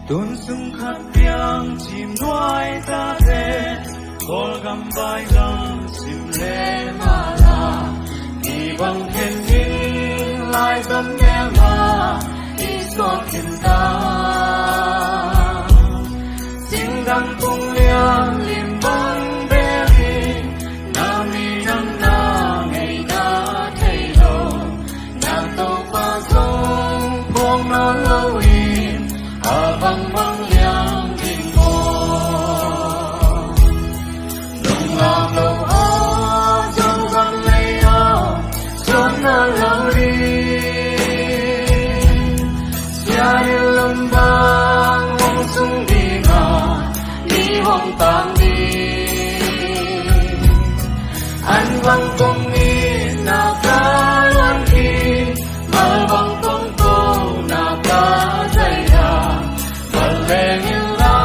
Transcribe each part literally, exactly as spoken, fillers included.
Tun sung khat piang cim nuai tate, Kawlgam vaigam sim le mala, mi bang khen ding lai zom melma i suak khin ta. Singdang pung liang lim bang beli, na mi nang na ngei na thei lo, na Topa zong phawng nawn lo in, a bangbang liang ding maw? Lunglam lo aw, Zogam lei aw, suan nawn lo ding. Sia in lum bang hong sung ding a, mi hong tang ding. An bang kong itna ka luan khin, mal bang kong kona ka zaina, bal leng in la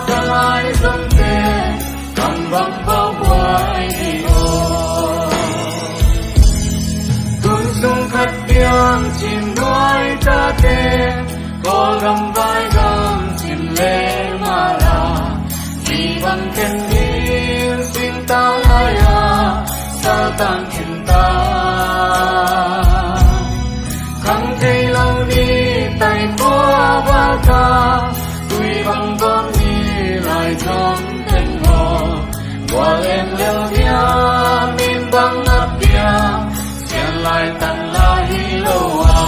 ka lai zomte, kam bang bawlhuai ding aw. Tun sung khat piang cim nuai tate, Kawlgam vaigam cim le mala, mi bang khen ding singtang lai-a saltan khin ta. Khang thei lo ni tai khua baka, tui bang bawm ni lai zom teng maw? Gual em lel dia, min bang a pia, sian lai tan lai hi lo a.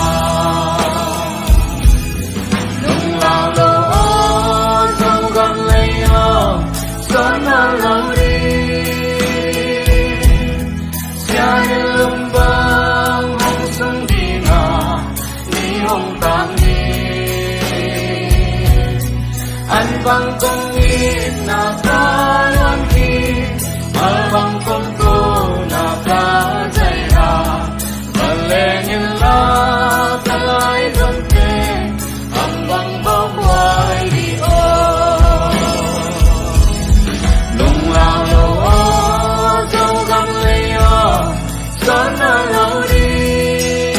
Lunglau lo aw, Zogam lei aw, suan nawn lo ding. Sia in lum bang hong sung ding a, mi hong tang ding. An bang kong itna ka luan khin, mal bang kong kona ka zaina, bal leng in la ka lai zomte, kam bang bawlhuai ding aw. Lunglau lo aw, Zogam lei aw, suan nawn lo ding.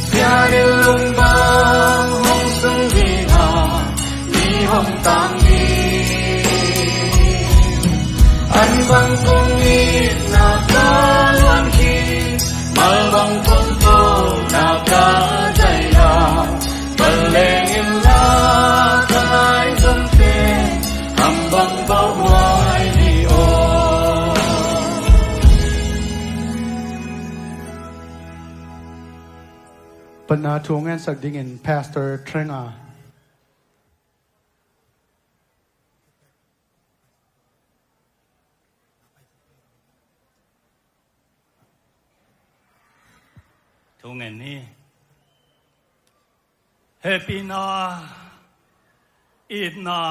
Sia in lum bang hong sung ding a, mi hong tang ding. An bang kong itna ka luan khin, mal bang kong kona ka zaina, bal leng in la ka lai zomte, kam bang bawlhuai ding aw. Patna thu ngensak dingin Pastor Trenga. Thu ngen ni. Hehpihna, itna,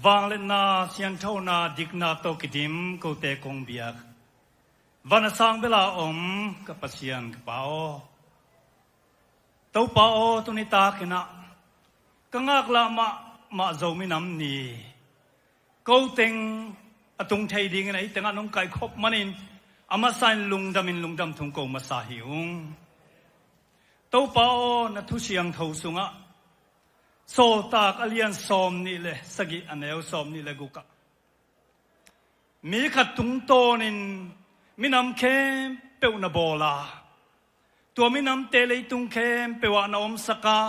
vangliatna, sianthona, dikna tawh kidim kote kong biak, van a sang bela om ka Pasian ka Pa aw. Topa aw, tuni takin ah ka ngaklah mahmah Zo minam ni, ko teng a tung thei dingin ah hih tengah nong kaihkhop manin, a masa in lungdamin lungdam thu ko masa hi ung. Topa aw, na thu siangtho sungah Sawltak a lian sawm nih le sagih, a neu sawm nih le guk ah, mi khat tungtawnin minam khempeuh na bawl a, tua minamte leitung khempeuh ah na omsak a,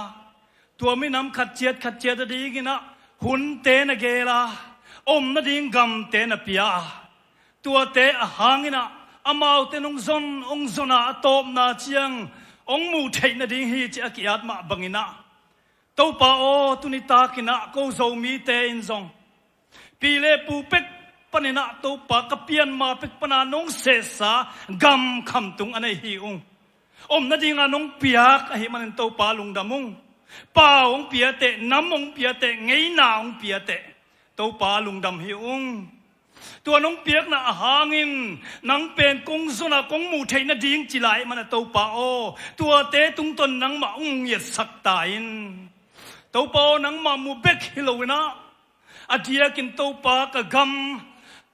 tua minam khat ciat khat ciat a dingin ah hunte na geel a, om nading gamte na pia a, tuate a hangin ah amaute nong zon hong zon a, a tawpna ciang hong muh theih nading hi ci a ki-at mah bangin ah, Topa aw, tuni takin ah ko Zomite in zong pi le pu pek panin ah, Topa, ka pianma pek pana nong sehsa gam khamtung a nei hi ung. Om nadinga nong piak ahih manin Topa lungdam ung. Pau hong piateh, nam hong piateh, ngeina hong piateh, Topa lungdam hi ung. Tua nong piakna a hangin nang pen kong zon a kong muh theih nading ci lai mana Topa aw, tuate tungtawn nangmah hong ngiatsak ta in. Topa aw, nangmah mu bek hi loin ah, a diakin Topa ka gam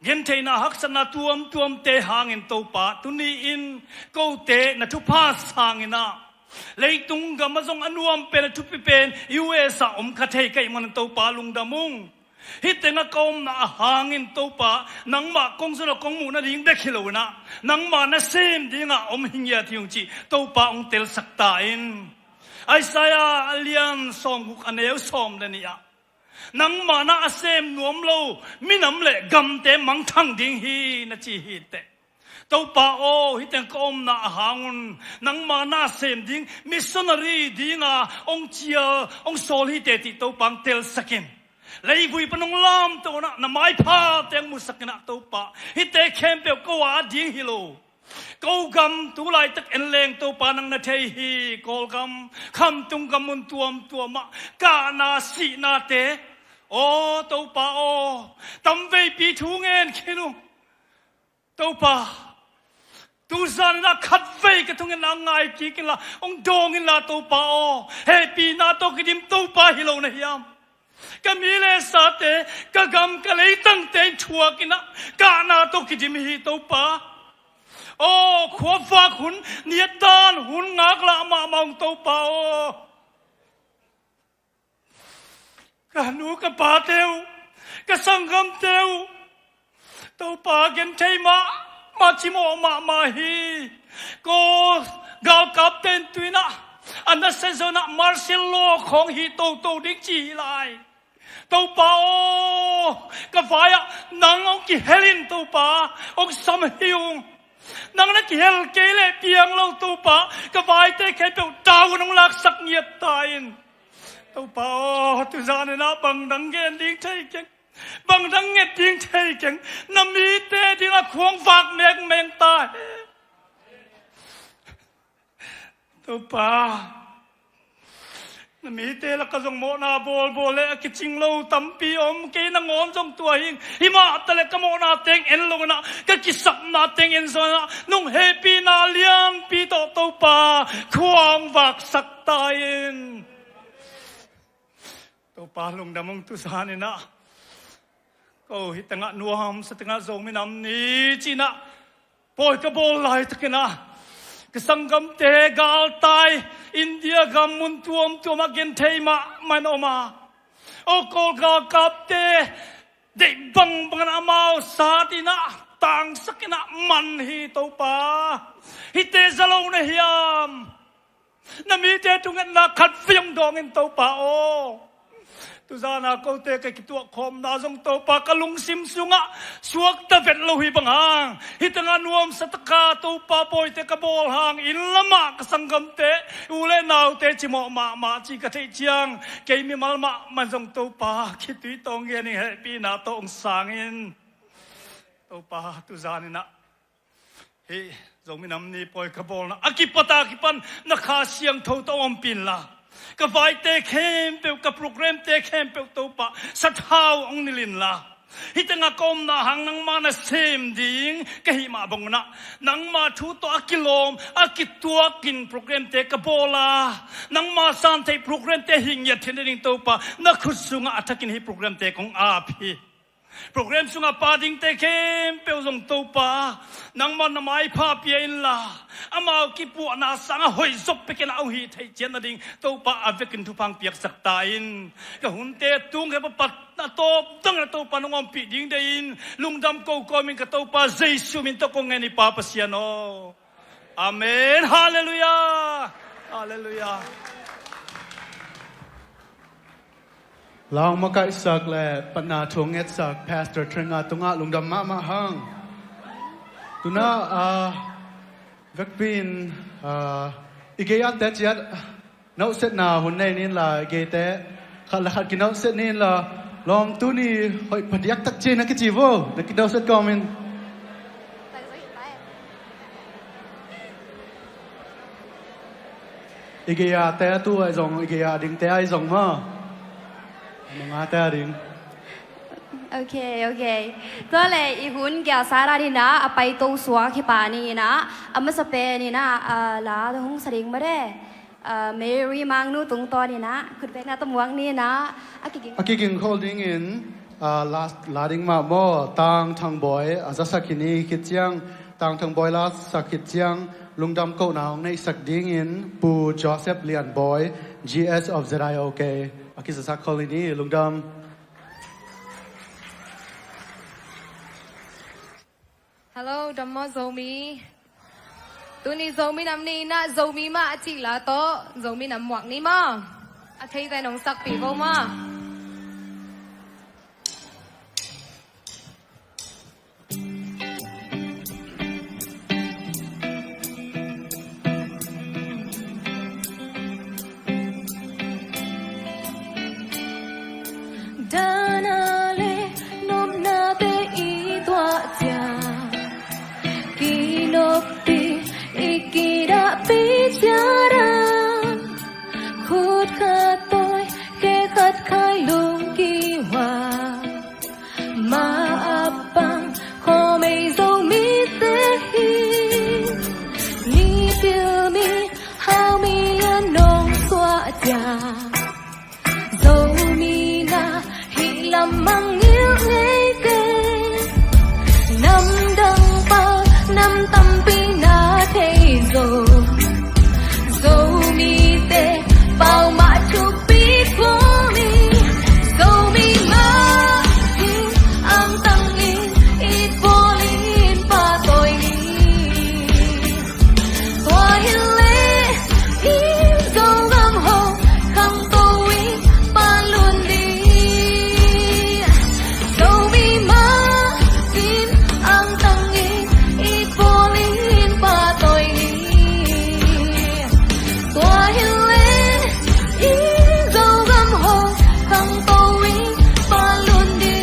gentheihna haksatna tuamtuamte hangin Topa, tuni-in kote na thupha sangin ah Leitung gam ah zong a nuam pen, a thupi pen U S ah om kha thei ka hih manin Topa lungdam ung. Hih tengah ka omna a hangin Topa, nangmah kong zon a kong muh nading bek hi lo in ah, nangmah na sem dingah om hi ngiat hi ung cih Topa hong telsak ta in. Isaiah a lian sawmguk a neu sawm le nih ah, nangmah na a sem nuam lo minam le gamte mangthang ding hi, na ci hi teh. Topa aw, hih teng ka omna a hang un nangmah na sem ding missionary dinga hong cial hong sawl hi teh cih Topa hong telsak in. Leivui pan hong lamto in ah, na maipha teng musak in ah Topa, hihte khempeuh ko a ding hi lo. Ko gam tu laitak en leng Topa nang na thei hi. Kawlgam, khamtung gam mun tuamtuam ah kahna sihnate, aw Topa aw, tamveipi thu ngen khin uh. Topa, tuzan in ah khatvei ka thungetna ngai kik inla, hong dawng inla Topa aw, hehpihna tawh kidim Topa hi lo na hiam? Ka mi le sate, ka gam ka leitangte in thuak in ah, kahna tawh kidim hi Topa. Aw, khuavak hun, niatdan hun ngaklah mahmah ung Topa aw. Ka nu ka pate uh, ka sanggamte uh, Topa genthei mahmah, cimawh mahmah hi. Ko galkapte in tu in ah, a nasia zong ah martial law khawng hi toto ding ci hi lai. Topa aw, ka vai-ah nang hong kihel in Topa, hong sam hi ung. Nang na kihel kei leh piang lo Topa, ka vaite khempeuh tavuan hong laksak ngiat ta in. Topa aw, tuzan in ah bang dang gen ding thei keng, bang dang nget ding thei keng, na mite dingah khuang vak mengmeng ta hen. Topa, na mite lakah zong mawhna bawlbawl le a kicing lo tampi om, kei nangawn zong tua hi ing. Himah taleh ka mawhna teng en lo in ah, ka kisapna teng en zo in ah, nong hehpihna lianpi tawh Topa, khuang vaksak ta in. Topa lungdam ung, tuzan in ah ko hih tengah nuamsa tengah Zomi Nam Ni ci-in ah pawi ka bawl laitakin ah, ka sanggamte galtai, India gam mun tuamtuam ah genthei mahmah in om a, aw Kawl galkapte deih bangbang in amau sat in ah, tangsak in ah man hi Topa. Hihte za lo na hiam? Na mite thungetna khatvei hong dawng in Topa aw. Tuzan a kote ka kituahkhawmna zong Topa ka lungsim sungah suakta vet lo hi bang hang, hih tengah nuamsa taka Topa pawite ka bawl hang, inn lamah ka sanggamte, u le naute cimawh mahmah ci ka theih ciang, kei mimal mahmah zong Topa khitui tawh hong gen ing, hehpihna tawh hong sang in. Topa, tuzan in ah hih Zomi Nam Ni pawi ka bawlna a kipat a kipan na Kha Siangtho tawh ompih inla, ka vaite khempeuh, ka programte khempeuh Topa, sathau hong nilh inla, hih tengah ka omna hang nangmah na sem ding ka hih mah bang un ah, nangmah thu tawh a kilawm a kituakin programte ka bawl a, nangmah san theih programte hi ngiat theihna ding Topa, na khut sungah a thakin hih programte kong ap hi. Program sungah pa dingte khempeuh zong Topa, nangmah na maipha pia inla, amau kipuahna sangah hoih zop pekin a hong hih theih ciat nading Topa a vekin thupha hong piaksak ta in. Ka hunte tung khempeuh a pat a tawp dangin Topa nong ompih ding deih in, lungdam ko kawmin ka Topa Jesu min tawh kong ngen hi Pa Pasian aw. Amen. Halleluiah. Halleluiah. Lau makaihsak le patna thu ngetsak Pastor Trenga tungah lungdam mahmah hang. Tuna, ah, vekpi in, ah, i gei-ate ciat nauhsetna hun nei ni inla, i geite khat le khat kinauhset ni inla, lawm tuni hoih phadiak tak ci na kici vo, na kinauhset kawmin. I gei-ate a tu ahi zong, i gei-a dingte ahi zong maw? Mangate a ding. Ok, ok. Tua le i hun giasa dan inah a paito suak hi pah ni inah, a masa pen inah, ah, la hong sa ding mah de. Ah, Mary Mangnu tungtawn inah khutbetna tawh muak ni inah, a kiging. A kiging khol dingin, ah, la, la ding mah maw, Tang Thang Bawi a zasak hi ni khit ciang, Tang Thang Bawi la sak khit ciang, Lungdam kohna hong neihsak dingin Pu Joseph Lian Bawi, G S of Z I O K, a kizasak khol ni. Lungdam. Hello, dam maw Zomi. Tuni Zomi Nam Ni in ah Zomi mah a cih la tawh Zomi Nam muak ni maw. A thei zai nong sakpih vo maw. Dana le nopnate i tuah ciang, kinoppi i kidahpih ciat a, khut khat tawi, khe khat khai lungkiwa. Ma a pang khawmei Zomite hi. Ni pil mi hau mi lian nong suah ciang, Zomi na hih lam mangngilh ngei kei. Namdang pau nam tampi na thei zo. Zomite pau mah thupi kua mi. Zomi mah in angtang in it bawl in pahtawi ni. Tua hi leh i Zogam hong khangto in pahlut ni. Zomi mah in angtang in it bawl in pahtawi ni. Tua hi leh i Zogam hong khangto in pahlut ni.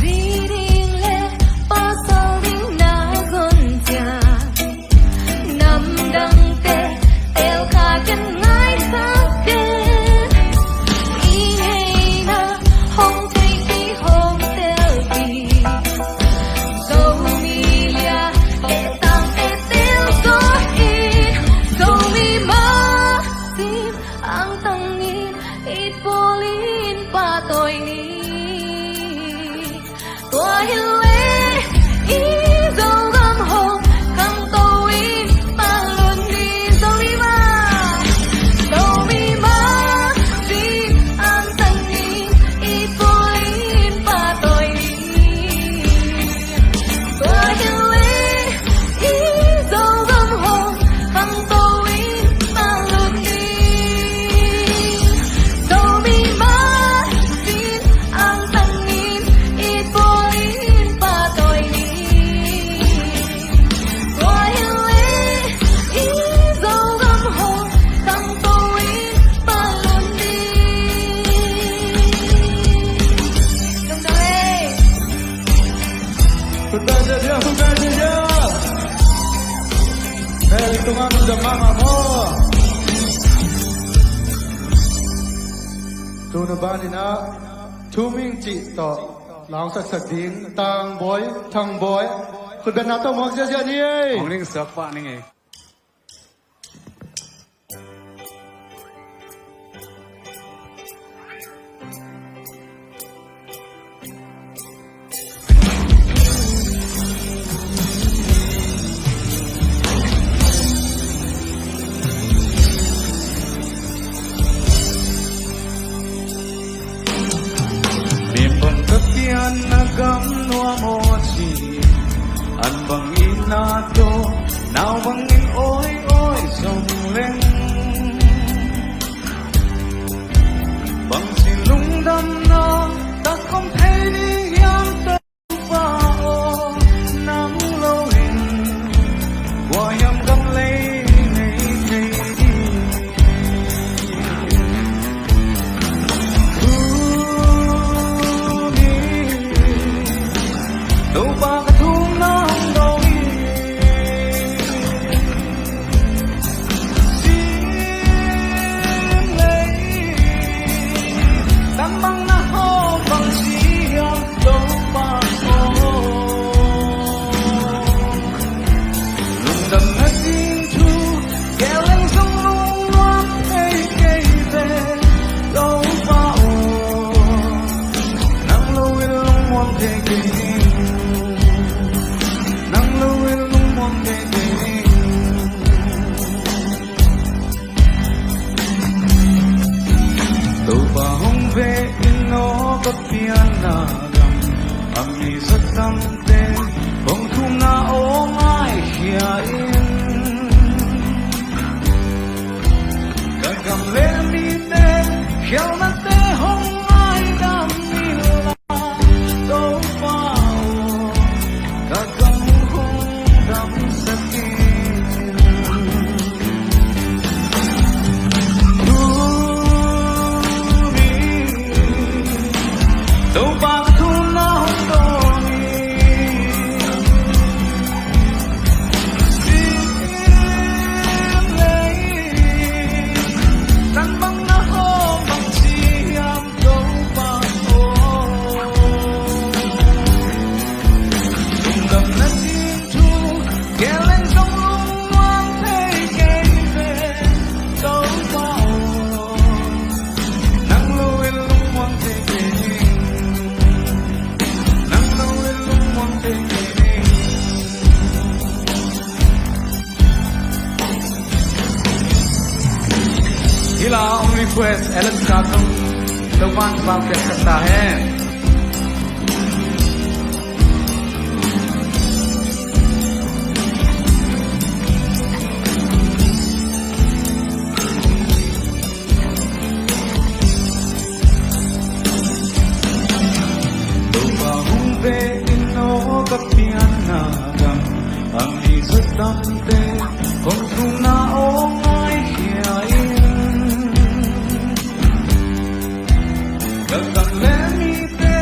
Zi ding le pasal ding na zon ciang, namdangte tel kha ken ngaihsak ken. I ngeina hong theihpih hong telpih Zomi lia e tang e tel zaw hi. Zomi mah in angtang in it bawl in pahtawi ni. Tua hi leh i Zogam hong khangto in pahlut ni. Zomi mah, Zomi mah in angtang in it bawl in pahtawi ni. Tua hi leh i Zogam hong khangto in pahlut ni. Zomi mah in angtang in it bawl in pahtawi ni. Tua hi leh i Zogam hong khangto in pahlut ni. Tung tung ei. Khut beng ziahziah, khut beng ziahziah. Hei, tung a, tung mahmah maw. Tuna ban in ah thu ming cih tawh la hong saksak ding Tang Bawi, Thang Bawi, khut bengna tawh muak ziahziah ni ei. Hong ning suak pah ning ei. Min bang ka pian na gam nuam aw ci, an bang in na to, nau bang Nang lo in lungmuang kei kei. Topa hong ve in aw ka pianna gam, a mi zatamte hong thumna aw ngaikhia in. Ka gam le mite khialhnate hong ngaidam inla, Topa aw, ka gam hong damsak in. Tuni Topa ka thumna hong dawng in. Sim lei, nang bang na hawm bang ci hiam Topa aw. Lungdamna ding thu gen leng zong lungmuang thei kei ve Topa aw. Nang lo in lungmuang thei kei ning. Nang lo in lungmuang thei kei ning. Hih la hong request Alex Kap Thung, Topa'n thupha piaksak ta hen. Topa hong ve in aw ka pianna gam, a mi zatamte hong thumna aw ngaikhia in. Ka gam le mite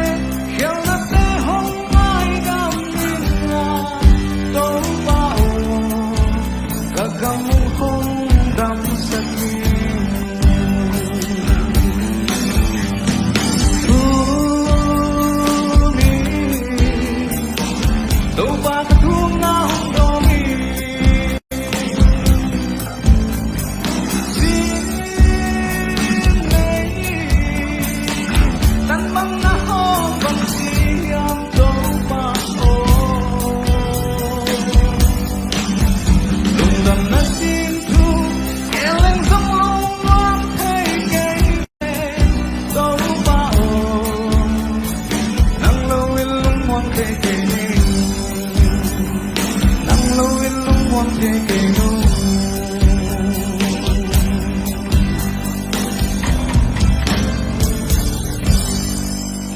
khialhnate hong ngaidam inla, Topa aw, ka gam hong damsak in. Tuni Topa ka thumna hong dawng in. Sim lei, nang bang na hawm bang ci hiam Topa aw. Lungdamna ding thu gen leng zong lungmuang thei kei Topa aw, nang lo in lungmuang thei kei ning. Nang lo in lungmuang thei kei lo.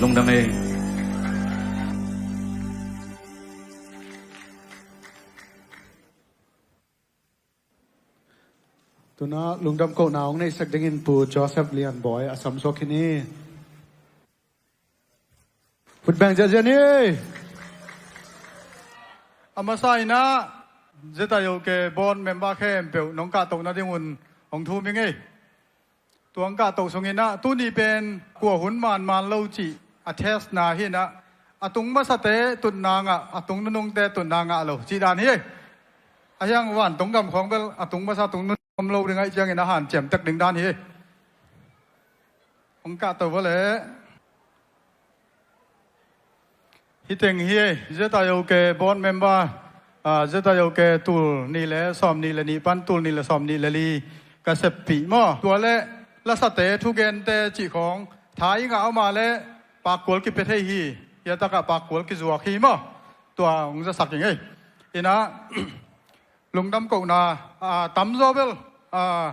Lungdam ei. Tuna lungdam kohna hong neihsak dingin Pu Joseph Lian Bawi a samsuak khin hi. Khut beng ziahziah ni. A masa in ah ZIOK board member khempeuh nong kahtoh nadingun hong thum ing ei. Tua hong kahtoh sungin ah tuni pen kua hun manman lo cih a testna hi in ah, a tung masate tutna ngah, a tung nunungte tutna ngah lo cih dan hi. A hiang vantung gam khawng bel a tung masa tung nunung om lo ding ahih ciangin a hanciam tek ding dan hi. Hong kahto vua leh. Hih teng hi ei, ZIOK board member, ah, ZIOK tul nih le sawm nih le nih pan tul nih le sawm nih le li ka seppih maw. Tua le lasate thugente cih khawng tha i ngah om a leh pakkual kipia thei hi. Hia takah pakkual kizuak hi maw. Tua hong zasak ing ei. In ah lungdam kohna, ah, tamzaw bel, ah,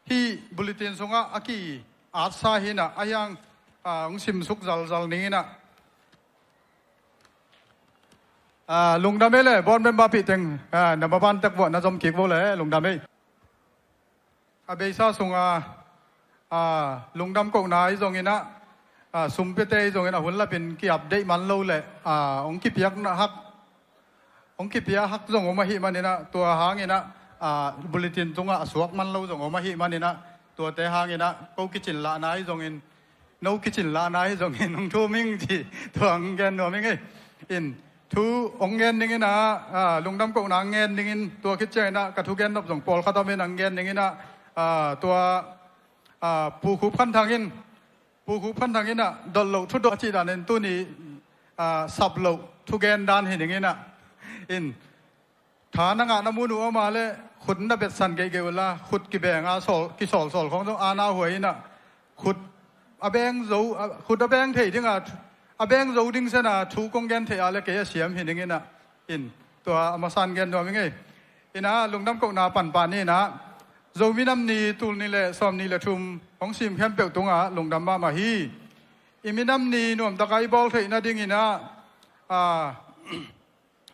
hih bulletin sungah a ki-atsa hi in ah, a hiang, ah, hong simsuk zalzal ning in ah. Ah, lungdam ei le, board member pih teng, ah, na maban tek vua, na zom kik vua le, lungdam ei. A beisa sungah, ah, lungdam kohna ahi zongin ah, ah, sumpiate ahi zongin a hun lapin ki-update man lo le, ah, hong kipiakna hak hong kipia hak zong om ahih manin ah, tua hangin ah, ah, bulletin tungah a suak man lo zong om ahih manin ah, tuate hangin ah, ko kicin lahna ahi zongin, no kicin lahna ahi zongin, hong thum ing ci, tua hong gen nuam ing ei. In, thu hong gen dingin ah, ah, lungdam kohna hong gen dingin, tua khit ciangin ah, ka thugen nop zong pawlkhat om in hong gen dingin ah, ah, tua, ah, Pu Khup Khan Thang in, Pu Khup Khan Thang in ah, dot loh thu dot a cih danin tuni, ah, sap loh thugen dan hi ning inah, in tha na ngah na mun uh a om a leh khut na betsan geihgeih uh la, khut kibenga sawl, kisawlsawl khawng zong a na huai inah, khut a beng zo, a, khut a beng thei dinga, a beng zo ding sena thu kong gen theih a leh kei a siam hi ning inah, in tua a masan gen nuam ing ei. Inah lungdam kohna panpah ni inah, Zo minam ni tul nih le sawm nih le thum hong sim khempeuh tungah lungdam mahmah hi. I minam ni nuamtaka i bawl theih nading inah, ah,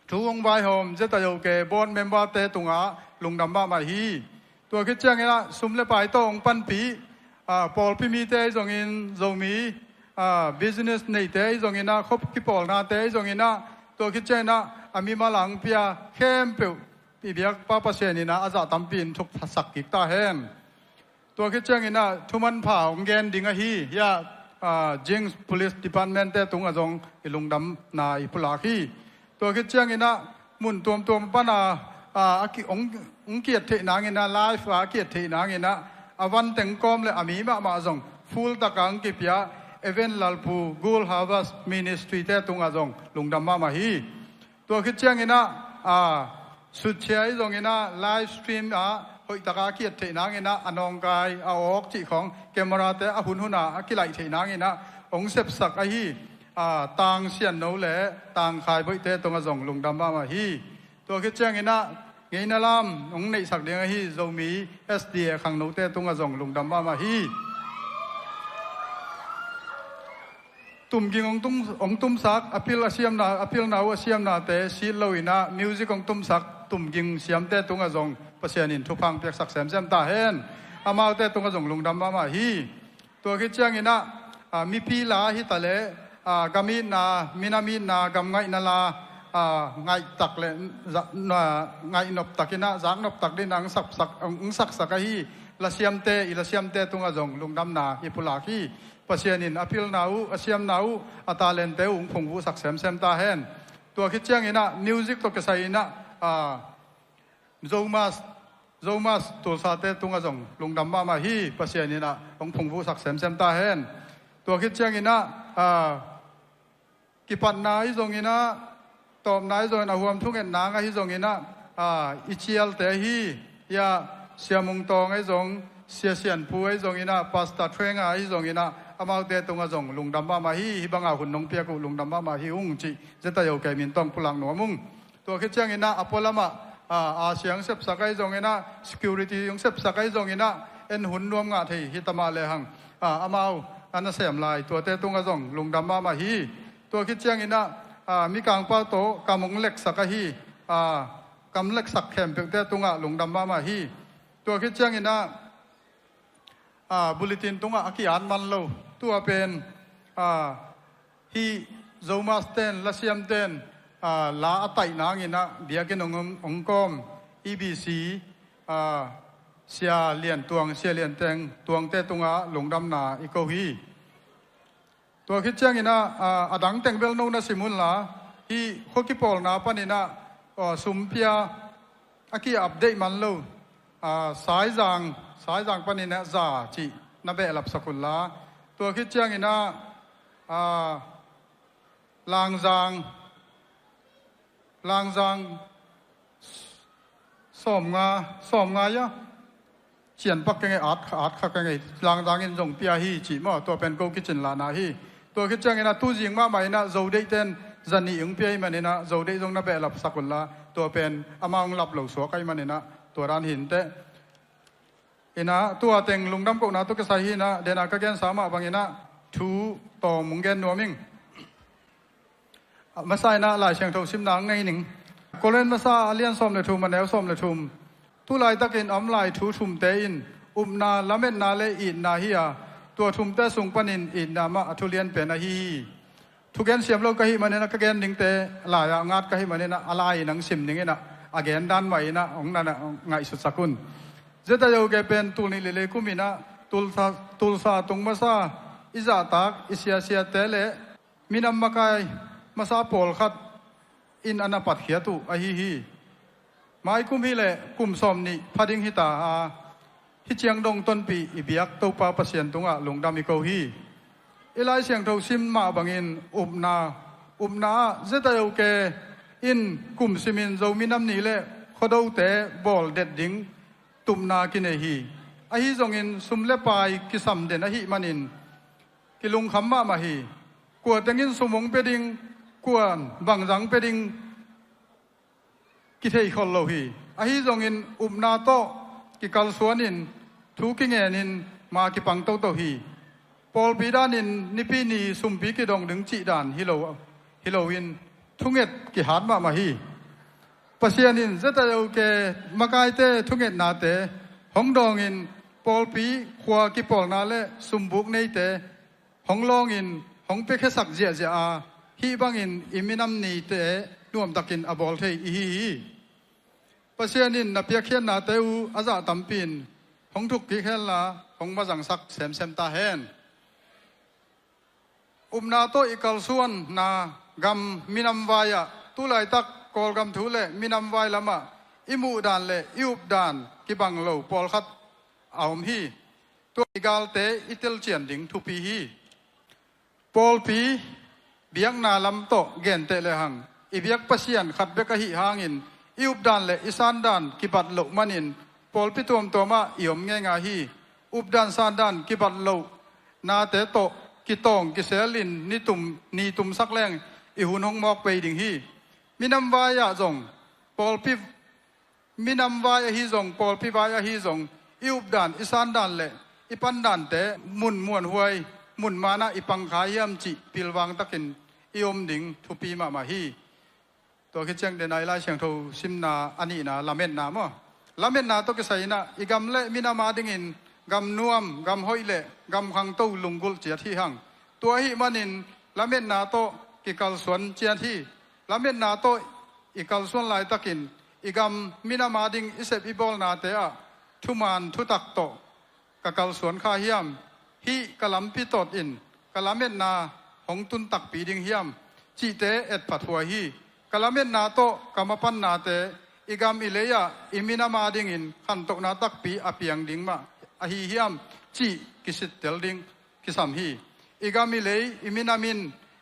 thu hong vaihawm Zeta Zo Ke board member-te tungah lungdam mahmah hi. Tua khit cianginah sum le pai tawh hong panpih, ah, pawlpi mite ahi zongin, Zomi, ah, business neite ahi zonginah, khop kipawlnate ahi zonginah, tua khit cianginah a mimal a hong pia khempeuh i biakpa Pasian inah a zah tampi in thuk sak kik ta hen. Tua khit cianginah thumanpha hong gen ding ahi, hiah, ah, Jing Police Department-te tungah zong i lungdamna i pulak hi. Tua khit cianginah mun tuamtuam pana, ah, a ki, hong, hong kiat theih nanginah, live a kiat theih nanginah, a van teng kawm le a mi mahmah zong full taka hong kipia Evan Lalpu Gul Harvest Ministry-te tungah zong lungdam mahmah hi. Tua khit cianginah, ah, sutsia ahi zonginah live stream ah hoihtaka a kiat theih nanginah, a nawngkai a awk cih khawng camera-te a hunhuna a kilaih theih nanginah hong sepsak ahi, ah, Tang Sian No le Tang Khai Boih-te tungah zong lungdam mahmah hi. Tua khit cianginah ngeina lam hong neihsak ding ahi Zomi S D A khangnote tungah zong lungdam mahmah hi. Tumging hong tum, hong tumsak, a pil a siamna, a pilna uh a siamnate sit loinah music hong tumsak tumging siamte tungah zong Pasian in thupha hong piaksak semsem ta hen. Amaute tungah zong lungdam mahmah hi. Tua khit cianginah, ah, mipi la hi ta leh, ah, gamitna, minamitna, gamngaihna la, ah, ngaihtak le, za-, na, ngaihnop takinah, zaknop tak dinah hong saksak, hong saksak ahi lasiamte, i lasiamte tungah zong lungdamna i pulak hi. Pasian in a pilna uh, a siamna uh, a talente uh hong phungvuhsak semsem ta hen. Tua khit cianginah music tawh kisai inah, ah, Zomas, Zomas Tulsa-te tungah zong lungdam mahmah hi. Pasian inah hong phungvuhsak semsem ta hen. Tua khit cianginah, ah, kipatna ahi zonginah, tawpna ahi zongin, a huam thungetna ahi zonginah, ah, i cialte ahi, hiah Sia Mung Tawng ahi zong, Sia Sian Pu ahi zonginah, Pastor Thuenga ahi zonginah, amaute tungah zong lungdam mahmah hi. Hih banga hun nong piak uh lungdam mahmah hi ung cih Zeta Zo Ke min tawh pulak nuam ung. Tua khit cianginah a pualamah, ah, a siang sepsak ahi zonginah, security hong sepsak ahi zonginah, en hun nuam ngah thei hi ta mah lehang, ah, amau a nasem lai tuate tungah zong lungdam mahmah hi. Tua khit cianginah, ah, Mikang pau tawh kam hong leksak ahi, ah, kam leksak khempeuhte tungah lungdam mahmah hi. Tua khit cianginah, ah, bulletin tungah a ki-at man lo, tua pen, ah, hih Zomas ten, lasiam ten, ah, la a taih nanginah biakinn hong, hong kawm E B C, ah, Sia Lian Tuang, Sia Lian Teng Tuangte tungah lungdamna i ko hi. Tua khit cianginah, ah, a dang teng bel no na sim unla, hih khua kipawlna paninah, ah, sum pia a ki-update man lo, ah, Saizang, Saizang paninah za cih na behlapsak unla. Tua khit cianginah, ah, Langzang, Langzang sawmnga, sawmnga ia, cianpak kengei, at, at kha kengei, Langzang in zong pia hi cih maw, tua pen ko kicin lahna hi. Tua khit cianginah tuzing mahmah inah Zo deihte in zanih hong pia ahih maninah Zo deih zong na behlapsak unla, tua pen amah hong lap lo suak ahih maninah tua dan hi inteh. Inah tua teng lungdam kohna tawh kisai hi inah, denah ka gensa mah banginah thu tawm hong gen nuam ing. Masa inah Lai Siangtho simna hong nei ning. Korin masa a lian sawm le thum, a neu sawm le thum. Tu laitakin a om lai thu thumte in upna, lametna le itna hi a, tua thumte sung panin itna mah a thu lianpen ahi hi. Thugen siam lo ka hih maninah ka gen dingte lai-ah ngat ka hih maninah a lai-in hong sim dinginah a gen dan mah inah hong na ngaihsutsak un. Zeta Zo Ke pen tul nih le li kum inah Tulsa, Tulsa tung masa i zahtak i siasiate le minam makai masa pawlkhat in a na patkhiat uh ahi hi. Maikum hileh kum sawm nih pha ding hita a, hih ciang dong tonpih i biak Topa Pasian tungah lungdam i ko hi. I Lai Siangtho sim mah bangin upna, Upna ah ZIOK in kum simin Zomi Nam Ni le Khuado te bawl det ding tupna kinei hi. Ahi zongin sum le pai kisam den ahih manin kilungkham mahmah hi. Kua tengin sum hong pia ding, kua bangzah pia ding kithei khol lo hi. Ahi zongin upna tawh kikalsuanin thu kingenin ma kipang toto hi. Pawlpi danin Nipi ni sumpi kidong ding cih dan hi lo, hi loin thunget kihat mahmah hi. Pasian in ZIOK makaite thungetnate hong dawngin pawlpi khua kipawlna le sumbuk neite hong lawngin hong piakhiasak ziahziah a, hih bangin i minam nite nuamtakin a bawl thei i hi hi. Pasian in na piakkhiatnate uh a zah tampi in hong thuk kik henla hong mazangsak semsem ta hen. Upna tawh i kalsuanna gam minam vai-ah, tulaitak Kawlgam thu le minam vai lamah i muhdan le i updan kibang lo pawlkhat a om hi. Tua i galte i telcian ding thupi hi. Pawlpi biakna lam tawh genteh lehang, i biak Pasian khat bek ahih hangin i updan le i sandan kibat loh manin pawlpi tuamtuamah i om ngeingai hi. Updan sandan kibat loh nate tawh kitawng kiselin nitum, nitumsak leng i hun hong mawk pei ding hi. Minam vai-ah zong pawlpi minam vai ahi zong, pawlpi vai ahi zong, i updan, i sandan le i pandante mun muanhuai, mun manah i pangkha hiam cih pilvangtakin i om ding thupi mahmah hi. Tua khit ciang den a i Lai Siangtho simna a nihna lametna maw? Lametna tawh kisai inah i gam le minam adingin gam nuam, gam hoih le gam khangto lunggulh ciat hi hang. Tua ahih manin lametna tawh kikalsuan ciat hi. Lametna tawh i kalsuan laitakin i gam minam ading i sep i bawlnate ah thuman thutak tawh ka kalsuan kha hiam? Hih ka lampi tawt in ka lametna hong tun takpi ding hiam? Cihte etphat huai hi. Ka lametna tawh ka mapannate i gam i lei-ah i minam adingin khantohna takpi a piang ding mah ahi hiam? Cih kisittel ding kisam hi. I gam i lei i minam in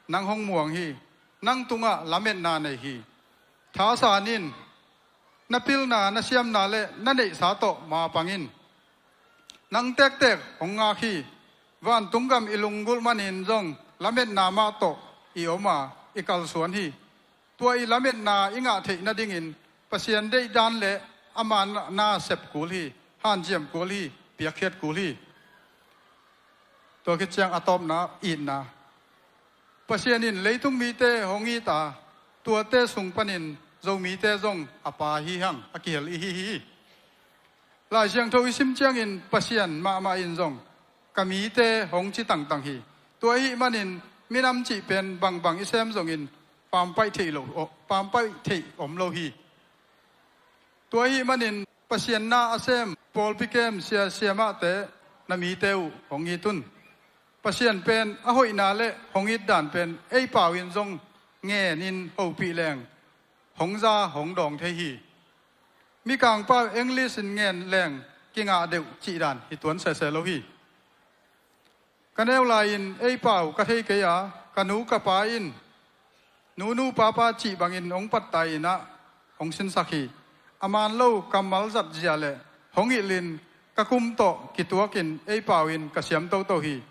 nang hong muang hi. Nang tungah lametna nei hi. Thasan in, na pilna, na siamna le na neihsa tawh mapang in. Nang tektek hong ngak hi. Vantung gam i lunggulh manin zong lametna mah tawh i om a, i kalsuan hi. Tua i lametna i ngah theih nadingin Pasian deihdan le ama na sep kul hi, hanciam kul hi, piakkhiat kul hi. Tua khit ciang a tawpna itna. Pasian in leitung mite hong it a, tuate sung panin Zomite zong a pa hi hang a kihel i hi hi. Lai Siangtho i sim ciangin Pasian mahmah in zong ka mite hong ci tangtang hi. Tua ahih manin minam cih pen bangbang i sem zongin pampaih theih lo, pampaih theih om lo hi. Tua ahih manin Pasian na a sem pawlpi kem sia siamahte na mite uh hong it un. Pasian pen a hoihna le hong it dan pen ei pau in zong ngen in hopih leng hong za hong dawng thei hi. Mikang pau English in ngen leng kingah deuh cih dan hi tuan sese lo hi. Ka neu lai-in ei pau ka thei kei a, ka nu ka pa in nunu papa cih bangin hong pattah inah hong sinsak hi. A man lo kammal zat zia le hong hilhin ka kum tawh kituakin ei pau in ka siam toto hi.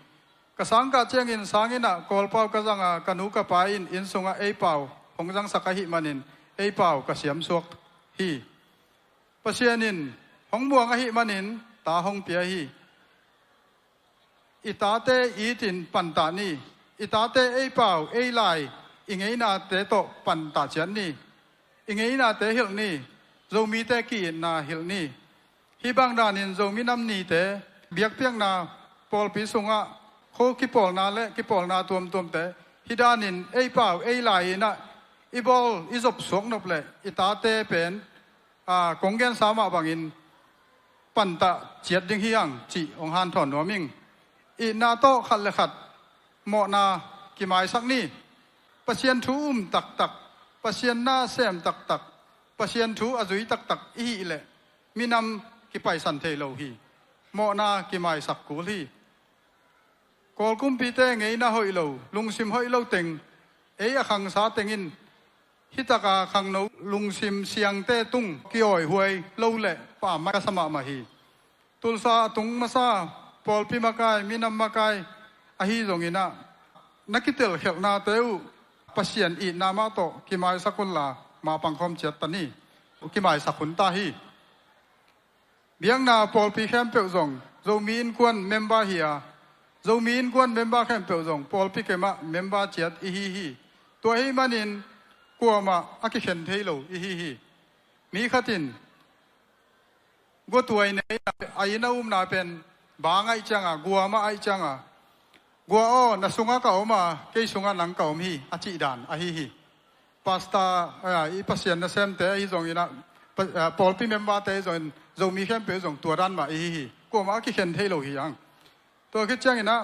Ka sangkah ciangin sang innah Kawlpau ka zang a, ka nu ka pa in inn sungah ei pau hong zangsak ahih manin ei pau ka siam suak hi. Pasian in hong muang ahih manin ta hong pia hi. I tate itin pantah ni. I tate ei pau ei lai i ngeinate tawh pantah ciat ni. I ngeinate hilh ni. Zomite ki-itna hilh ni. Hih bang danin Zomi Nam Nite biakpiakna pawlpi sungah kho kipawlna le kipawlna tuamtuamte hih danin ei pau ei lai inah i bawl i zop suak nop le i tate pen, a, kong gensa mah bangin pantah ciat ding hi hang cih hong hanthawn nuam ing. Itna tawh khat le khat mawhna kimaisak ni. Pasian thu um taktak, Pasian na sem taktak, Pasian thu a zui taktak i hih leh minam kipaisan thei lo hi. Mawhna kimaisak kul hi. Kawl kumpite ngeina hoih lo, lungsim hoih lo teng Ei a khangsa tengin hih taka khangno lungsim siangte tung kiawihuai lo leh pammaih ka sa mahmah hi. Tulsa a tung masa pawlpi makai, minam makai ahi zongin ah, na kitelkhialhnate uh Pasian itna mah tawh kimaisak unla, mapang khawm ciat ta ni. Kimaisak hun ta hi. Biakna pawlpi khempeuh zong Zomi Innkuan member hi a, Zomi Innkuan member khempeuh zong pawlpi kemah member ciat i hi hi. Tua ahih manin kuamah a kikhen thei lo i hi hi. Mi khat in guatuai nei a, a inn a umna pen bang ahih cianga, gua mah ahih cianga, "Gua aw, na sunga ka om a, kei sunga nang ka om hi," a cih dan ahi hi. Pastor, ah, i Pasian nasemte ahi zongin ah, pa-, ah, pawlpi memberte ahi zongin, Zomi khempeuh ahi zong tua dan mah i hi hi. Kuamah a kikhen thei lo hi hang. Tua khit ciangin ah,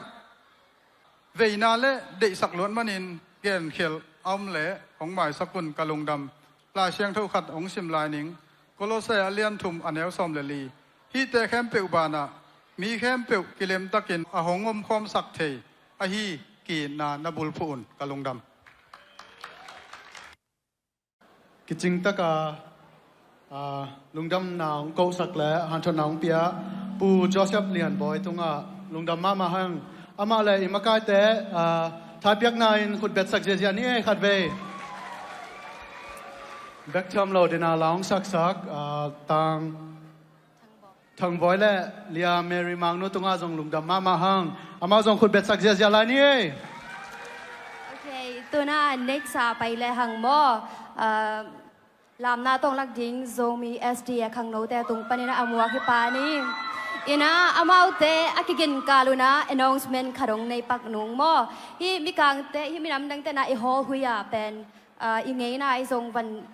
veina le deihsak luat manin genkhial a om leh hong maisak un, ka lungdam. Lai Siangtho khat hong sim lai ning. Kolose a lian thum, a neu sawm le li. Hihte khempeuh banah mi khempeuh kilemtakin a hong omkhawmsak thei ahi ki-itna na bulphuh un, ka lungdam. Kicingtaka, ah, lungdamna hong kohsak le hanthotna hong pia Pu Joseph Lian Bawi tungah lungdam mahmah hang. Amah le i makaite, ah, thaipiakna in khutbetsak ziazia ni ei, khatvei. Bek tham lo dina la hong saksak, ah, Tang Thang Bawi le Lia Mary Mangnu tungah zong lungdam mahmah hang. Amau zong khutbetsak ziazia lai ni ei. Ok, tuna next a pai le hang maw. Ah, lamna tawng lak ding Zomi S D A khangnote tung panin a muak hi pa ni. Ina amaute a kiginkal un ah announcement khat hong nei pak nung maw. Hih mikangte, hih minam dangte na i hawlhuih a pen, ah, i ngeina i zong van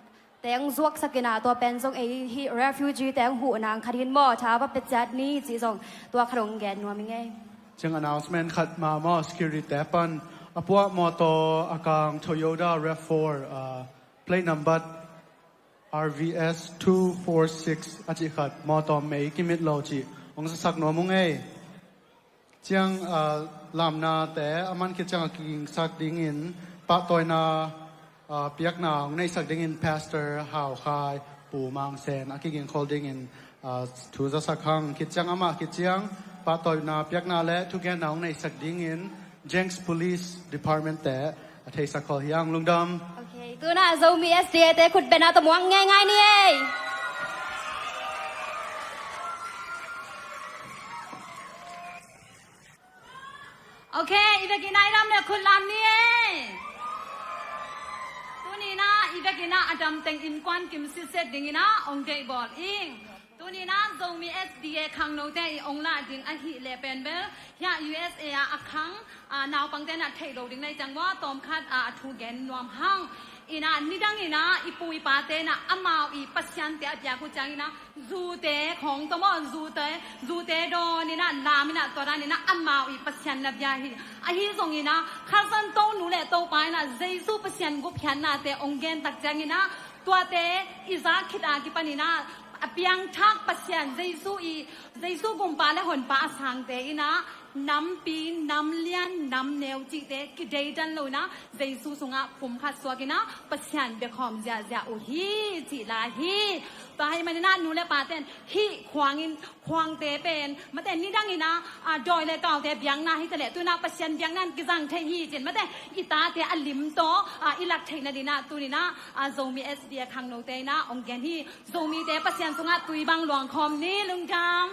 teng zuaksak ina, tua pen zong ei hih refugee teng huh nang khat in maw, tha va pia ciat ni cih zong tua khat hong gen nuam i ngei. Ciang announcement khat mah maw, security te pan a puah mawtaw a kang Toyota RAV four, ah, plate number R V S two four six a cih khat, mawtaw mei kimit lo cih hong zasak nuam ung ei. Ciang, ah, lamnate a man khit ciang a kigingsak dingin pahtawina, ah, piakna hong neihsak dingin Pastor Hau Khai, Pu Mang Sen a kigingkhol dingin, ah, thu zasak hang. Khit ciang amah khit ciang pahtawina piakna le thugenna hong neihsak dingin Jenks Police Department te a theisak khol hi hang. Lungdam. Ok, tuna Zomi S D A te khutbetna tawh muak ngeingai ni ei. Ok, i vekin ah i lam le khut lam ni ei. Tuni-in ah i vekin ah a damteng innkuan kim sitset dingin ah hong deihbawl ing. Tuni-in ah Zomi S D A khangnote i hong lah ding ahih leh pen bel hiah U S A ah a khang, ah, naupangte in ah theih lo ding na hih ciang maw, tawmkhat, ah, a thu gen nuam hang. Ina nidang ina i pu i pate in ah amau i pasiante a biak uh ciangin ah zute khawng tawh maw, zute, zute dawn in ah lam in ah tua dan in ah amau i pasian na bia hi. Ahi zongin ah Kha Siangtho nu le topa in ah Jesu Pasian gupkhiatnate hong gen tak ciangin ah tuate i zak khit a kipan in ah a piangthak Pasian Jesu i, Jesu gumpa le honpa a sangte in ah nampi, namlian, namneu cihte kideidan lo in ah Jesu sungah pumkhat suak in ah Pasian biakhawm ziahziah uh hi cih lai hi. Tua ahih manin ah nu le paten hih khuangin, khuangte pen mate nidang in ah, ah, dawi le kaute biakna hi ta leh tu-in ah Pasian biakna in kizang thei hi cin mate i tate a lim tawh, ah, i lak theih nading ah tuni-in ah, ah, Zomi S D A khangnote in ah hong gen hi. Zomite Pasian sungah tui bang luang khawm ni. Lungdam.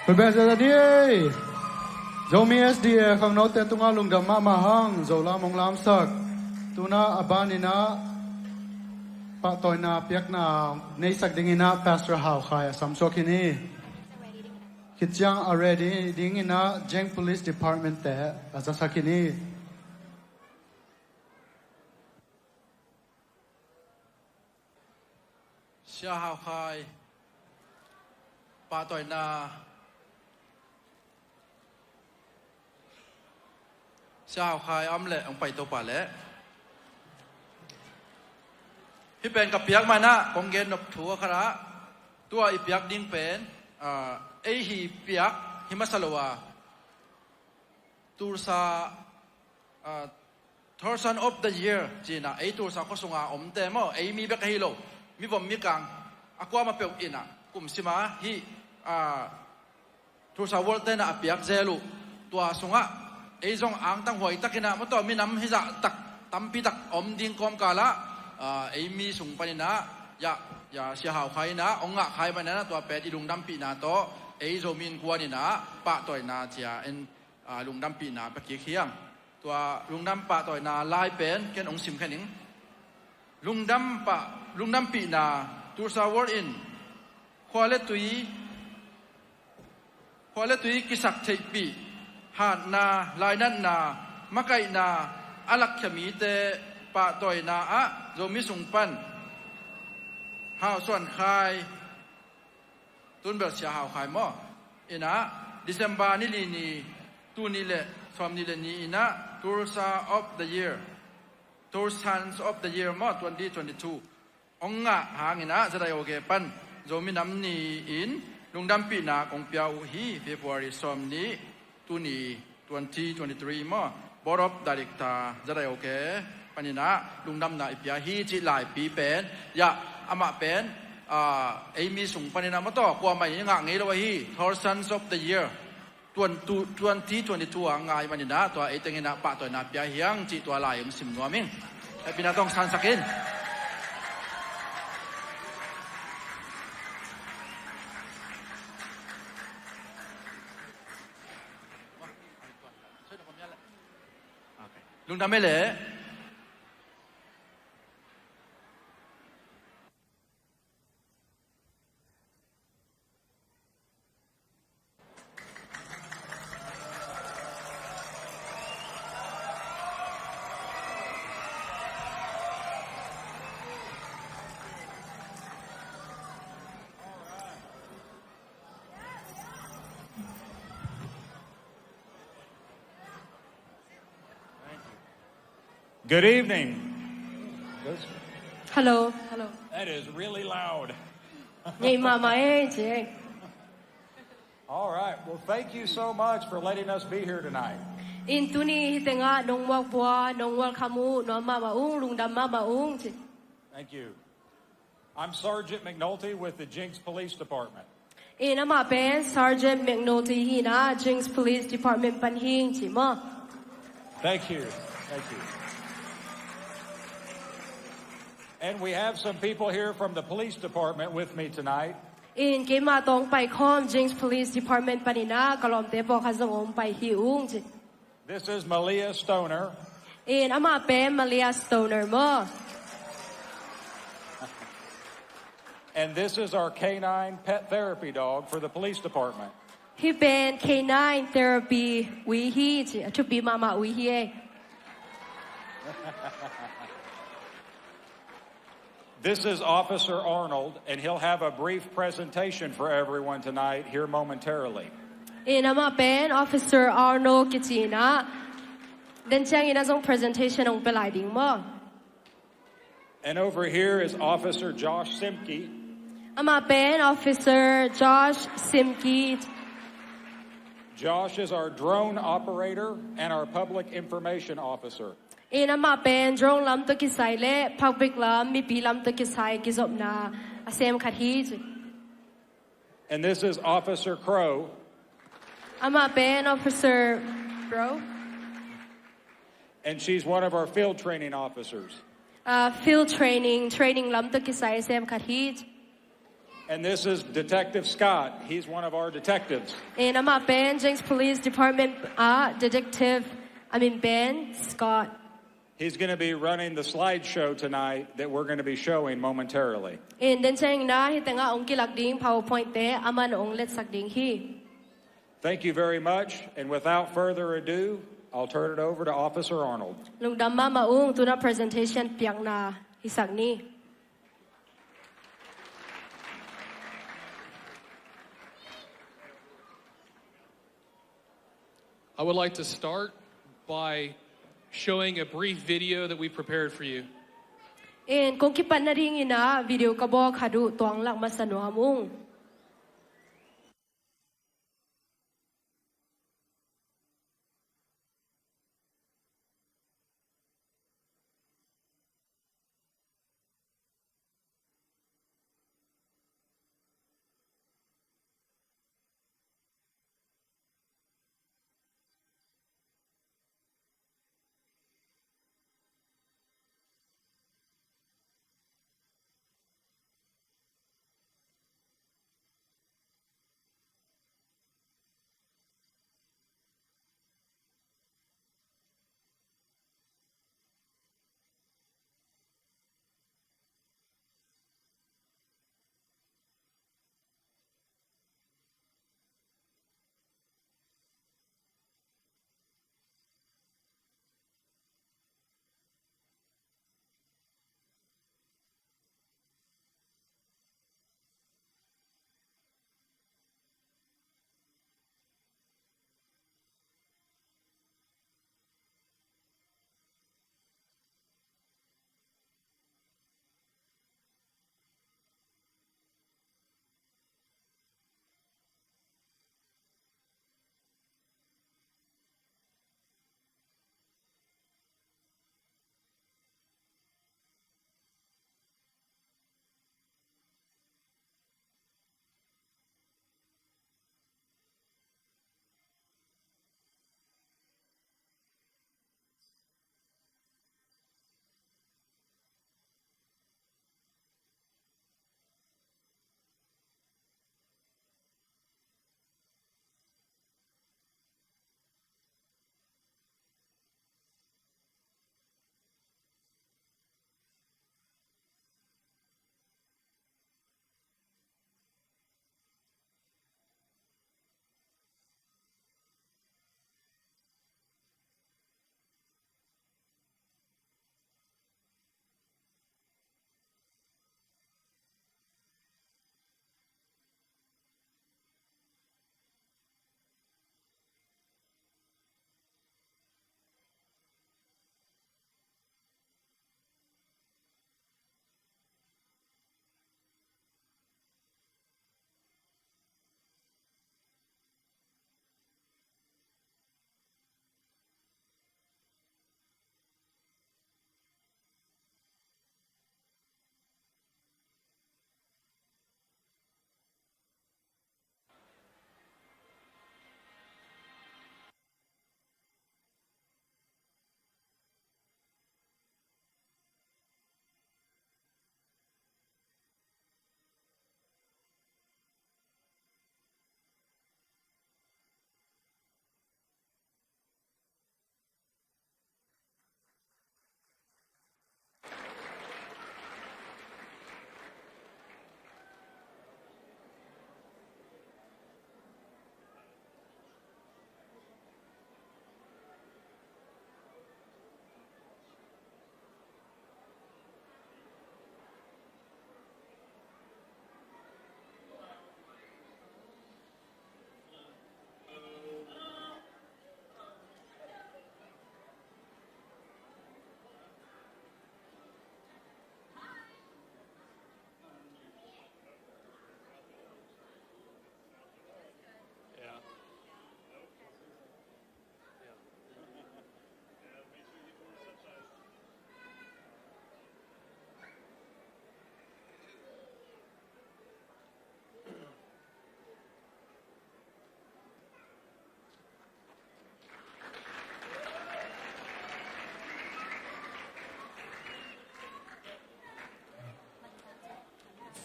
Pabia zia ni ei. Zomi S D A khangnote tungah lungdam mahmah hang, Zolam hong lamsak. Tuna a baninah pahtawina piakna neisak dinginah Pastor Hau Khai a samsuak hi ni. Khit ciang a ready dinginah Jeng Police Department te a zasak hi ni. Sia Hau Khai pahtawina. Sia Hau Khai a om leh hong pai to pah leh. Hih pen ka piak manah kong gen nop thu a khatah, tua i piak ding pen, ah, ei hi piak hi masa lo a, Tulsa, ah, Thorson of the Year cinah ei Tulsa khua sunga omte maw, ei mi bek ahi lo, mivom mikang a kuamah peuh inah kumsima hih, ah, Tulsa World tenah a piak zel uh. Tua sungah ei zong angtang huai takinah mawtaw minam hizah tak tampi tak om ding kawmkalah, ah, ei mi sung paninah, ya, ya, Sia Hau Khai inah hong ngah khai maninah tua pen i lungdampihna tawh ei Zomi Innkuan inah pahtawina cia en, ah, lungdampihna pia kik hiang. Tua lungdam pahtawina lai pen ken hong sim khen ing. Lungdam pah, lungdampihna, Tulsa World in khua le tui, khua le tui kisak theihpih, hatna, lainatna, makaihna a lakkhia mite pahtawina ah Zomi sung pan Hau Suan Khai, tun bel Sia Hau Khai maw, inah December ni li ni, tul nih le sawm nih le ni inah Tulsa of the Year, Tulsans of the Year maw, twenty twenty-two hong ngah hanginah Z I O K pan Zomi Nam Ni-in lungdampihna kong pia uh hi. February sawm nih, tuni twenty twenty-three maw, Board of Director Z I O K paninah lungdamna i pia hi cih laipi pen, ya, amah pen, ah, ei mi sung paninah mawtaw kuamah in ngah ngei lo ahi, Thorson of the Year twenty twenty-two a ngah i maninah tua ei tenginah pahtawina pia hiang cih tua lai hong sim nuam ing. Hehpihna tawh hong sansak in. Lungdam ei leh. Good evening. Hello. Hello. That is really loud. Ngeih mahmah e, ci. All right. Well, thank you so much for letting us be here tonight. In tuni hih tengah nong muak pua, nong welcome uh nuam mahmah ung, lungdam mahmah ung, ci. Thank you. I'm Sergeant McNulty with the Jinx Police Department. In amah pen Sergeant McNulty hi-in ah, Jinx Police Department pan hi ing, ci maw. Thank you. Thank you. And we have some people here from the police department with me tonight. In keimah tawh hong paikhawm Jinx Police Department panin ah ka lawmte pawlkhat zong hong pai hi ung, ci. This is Malia Stoner. In amah pen Malia Stoner maw. And this is our canine pet therapy dog for the police department. Hih pen canine therapy ui hi, ci, a thupi mahmah ui hi e. This is Officer Arnold, and he'll have a brief presentation for everyone tonight here momentarily. In amah pen Officer Arnold kici-in ah, den ciangin ah zong presentation hong pia lai ding maw. And over here is Officer Josh Simke. Amah pen Officer Josh Simke. Josh is our drone operator and our public information officer. In amah pen drone lam tawh kisai le public lam, mipi lam tawh kisai kizopna a sem khat hi, ci. And this is Officer Crow. Amah pen Officer Crow. And she's one of our field training officers. Ah, field training, training lam tawh kisai a sem khat hi. And this is Detective Scott. He's one of our detectives. In amah pen Jinx Police Department ah detective, a min pen Scott. He's gonna be running the slideshow tonight that we're gonna be showing momentarily. In den ciangin ah hih tengah hong kilak ding PowerPoint-te aman hong letsak ding hi. Thank you very much, and without further ado, I'll turn it over to Officer Arnold. Lungdam mahmah ung, tu-in ah presentation piakna hisak ni. I would like to start by showing a brief video that we prepared for you. In kong kipat nadingin ah video ka bawl khat uh tuang lak masa nuam ung.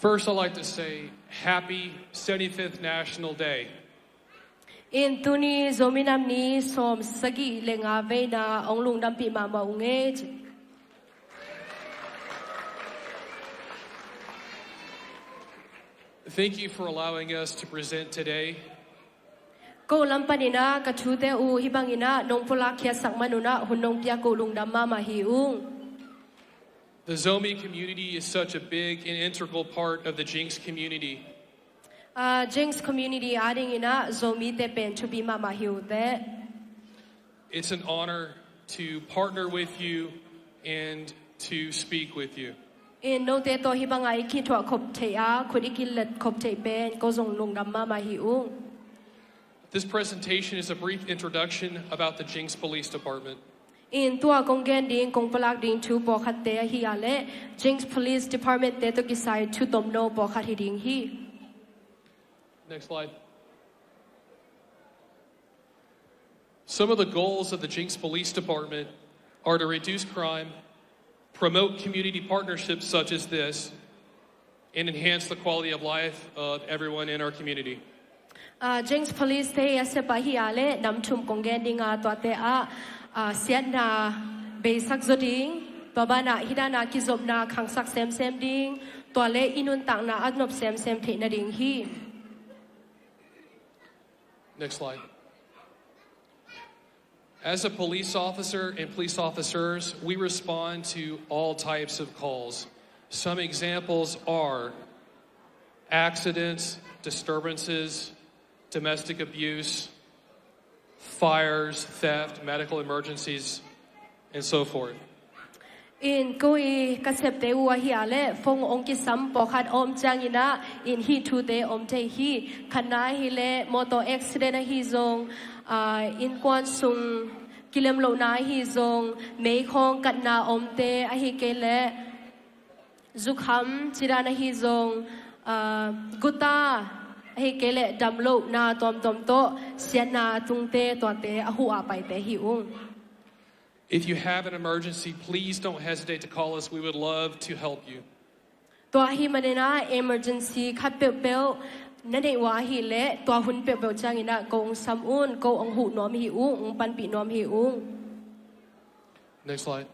First, I'd like to say happy seventy-fifth National Day. In tuni Zomi Nam Ni sawm sagih le nga veina hong lungdampih mahmah ung e. Thank you for allowing us to present today. Ko lam panin ah ka thute uh hih bangin ah nong pulak khiatsak man un ah hun nong piak uh lungdam mahmah hi ung. The Zomi community is such a big and integral part of the Jinx community. Ah, Jinx community adingin ah Zomite pen thupi mahmah hi uh teh. It's an honor to partner with you and to speak with you. In note tawh hih bangah i kithuah khop theih a, khut i kilet khop theih pen ko zong lungdam mahmah hi ung. This presentation is a brief introduction about the Jinx Police Department. In tua kong gen ding, kong pulak ding thu pawlkhatte ahi ah leh Jinx Police Department te tawh kisai thu tomno pawlkhat hi ding hi. Next slide. Some of the goals of the Jinx Police Department are to reduce crime, promote community partnerships such as this, and enhance the quality of life of everyone in our community. Ah, Jinx Police te a sep ahi ah leh nam thum kong gen ding a, tuate ah, ah, siatna beisak zaw ding, tua banah hih dan a kizopna khangsak semsem ding, tua le i nuntakna a nop semsem theih nading hi. Next slide. As a police officer and police officers, we respond to all types of calls. Some examples are accidents, disturbances, domestic abuse, fires, theft, medical emergencies, and so forth. In ko i ka septe uh ahi ah leh phone hong kisam pawlkhat a om ciangin ah in hih thute om thei hi. Khatna ahi leh motor accident ahi zong, ah, innkuan sung kilemlohna ahi zong, meikhawng katna omte ahi kei leh zukham cidan ahi zong, ah, guta ahi kei leh damlohna tuamtuam tawh siatna a tungte, tuate a huh a paite hi ung. If you have an emergency, please don't hesitate to call us. We would love to help you. Tua ahih manin ah emergency khat peuhpeuh na neih uh ahih leh tua hun peuhpeuh ciangin ah ko hong sam un, ko hong huh nuam hi ung, hong panpih nuam hi ung. Next slide.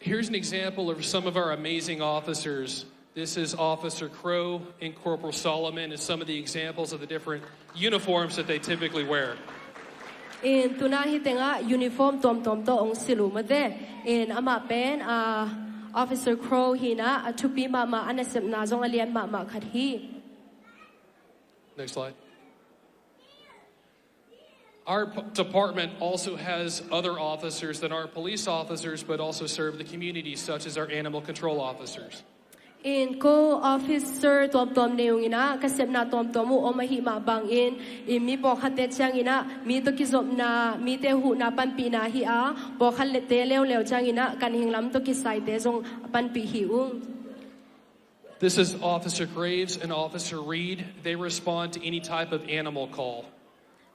Here's an example of some of our amazing officers. This is Officer Crow and Corporal Solomon, and some of the examples of the different uniforms that they typically wear. In tuna hih tengah uniform tuamtuam tawh hong silh uh mate. In amah pen, ah, Officer Crow hi in ah, a thupi mahmah, a nasepna zong a lian mahmah khat hi. Next slide. Our p-, department also has other officers that aren't police officers, but also serve the community, such as our animal control officers. In ko officer tuamtuam nei ung in ah, ka sepna tuamtuam uh om ahih mah bangin, in mi pawlkhatte ciangin ah mi tawh kizopna, mite huhna panpihna hi a, pawlkhatte leuleu ciangin ah ganhing lam tawh kisaite zong panpih hi ung. This is Officer Graves and Officer Reed. They respond to any type of animal call.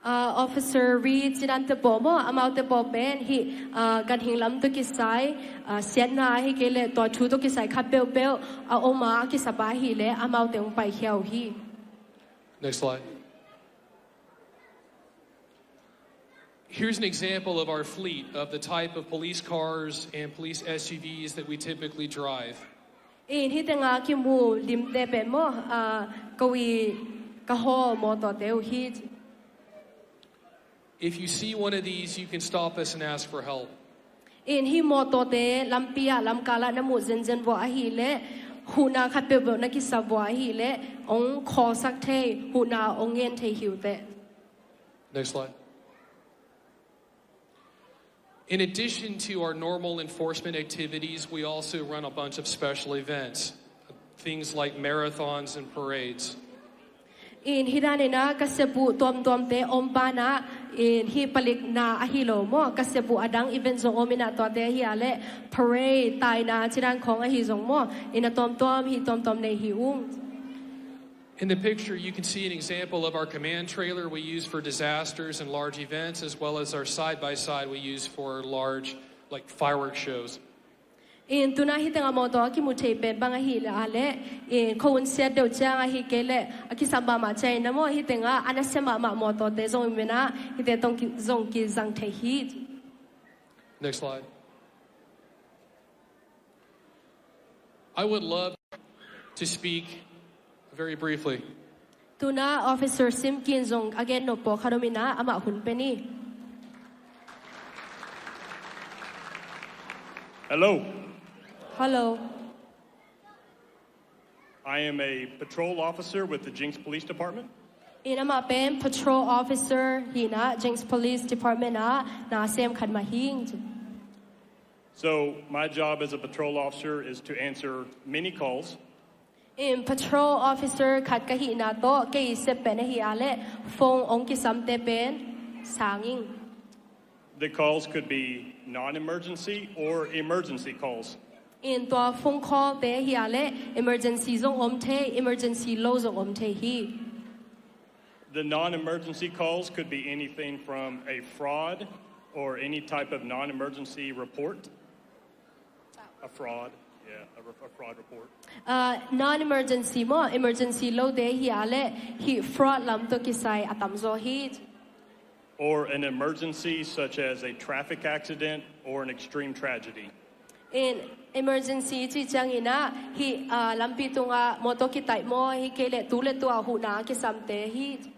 Ah, Officer Reed cidante pawl maw, amaute pawl pen hih, ah, ganhing lam tawh kisai, ah, siatna ahi kei leh tua thu tawh kisai khat peuhpeuh a om a, a kisap ahih leh amaute hong paikhia uh hi. Next slide. Here's an example of our fleet of the type of police cars and police S U Vs that we typically drive. In hih tengah kimu limte pen maw, ah, ko i ka haw mawtawte uh hi. If you see one of these, you can stop us and ask for help. In hih mawtawte lampi ah, lamkal ah na muh zenzen vua ahih leh, huhna khat peuhpeuh na kisap vua ahih leh, hong khawlsak thei, huhna hong ngen thei hi uh teh. Next slide. In addition to our normal enforcement activities, we also run a bunch of special events, things like marathons and parades. In hih danin ah ka sep uh tuamtuamte om banah, in hih palikna ahi lo maw, ka sep uh a dang event zong om in ah, tuate ahi ah leh parade, taina cidan khawng ahi zong maw, in a tuamtuam hih tuamtuam nei hi ung. In the picture, you can see an example of our command trailer we use for disasters and large events, as well as our side-by-side we use for large, like, fireworks shows. In tuna hih tengah mawtaw a kimu thei pen bang ahih leh, in khuahun siat deuh ciang ahih kei leh a kisam mahmah ciangin a maw, hih tengah a nasia mahmah mawtawte zong i menah hihte tawh ki- zong kizang thei hi. Next slide. I would love to speak very briefly. Tuna Officer Simkin zong a gen nop pawlkhat om in ah amah hun pe ni. Hello. Hello. I am a patrol officer with the Jinx Police Department. In amah pen patrol officer hi in ah Jinx Police Department ah na sem khat mah hi ing. So my job as a patrol officer is to answer many calls. In patrol officer khat ka hihna tawh kei sep pen ahih leh phone hong kisamte pen sang ing. The calls could be non-emergency or emergency calls. In tua phone call te ahih leh emergency zong om thei, emergency lo zong om thei hi. The non-emergency calls could be anything from a fraud or any type of non-emergency report. A fraud, yeah, a, re- a fraud report. Uh, non-emergency maw, emergency lo te ahih leh hih fraud lam tawh kisai a tamzaw hi. Or an emergency such as a traffic accident or an extreme tragedy. In emergency cih ciangin ah hih, uh, lampi tungah mawtaw kitaih maw, ahih kei leh tu le tu ah huhna a kisamte hi.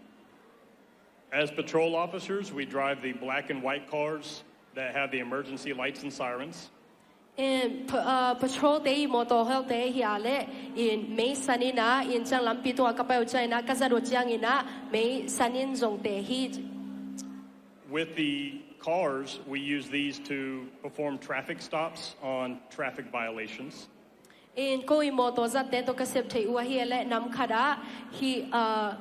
As patrol officers, we drive the black and white cars that have the emergency lights and sirens. In pa- uh, patrol te i mawtaw holte ahih leh in meisan in ah, in ciang lampi tungah ka pai uh ciangin ah, ka zat uh ciangin ah meisan in zong te hi. With the cars, we use these to perform traffic stops on traffic violations. In ko i mawtaw zatte tawh ka sep theih uh ahih leh nam khat ah hih, uh,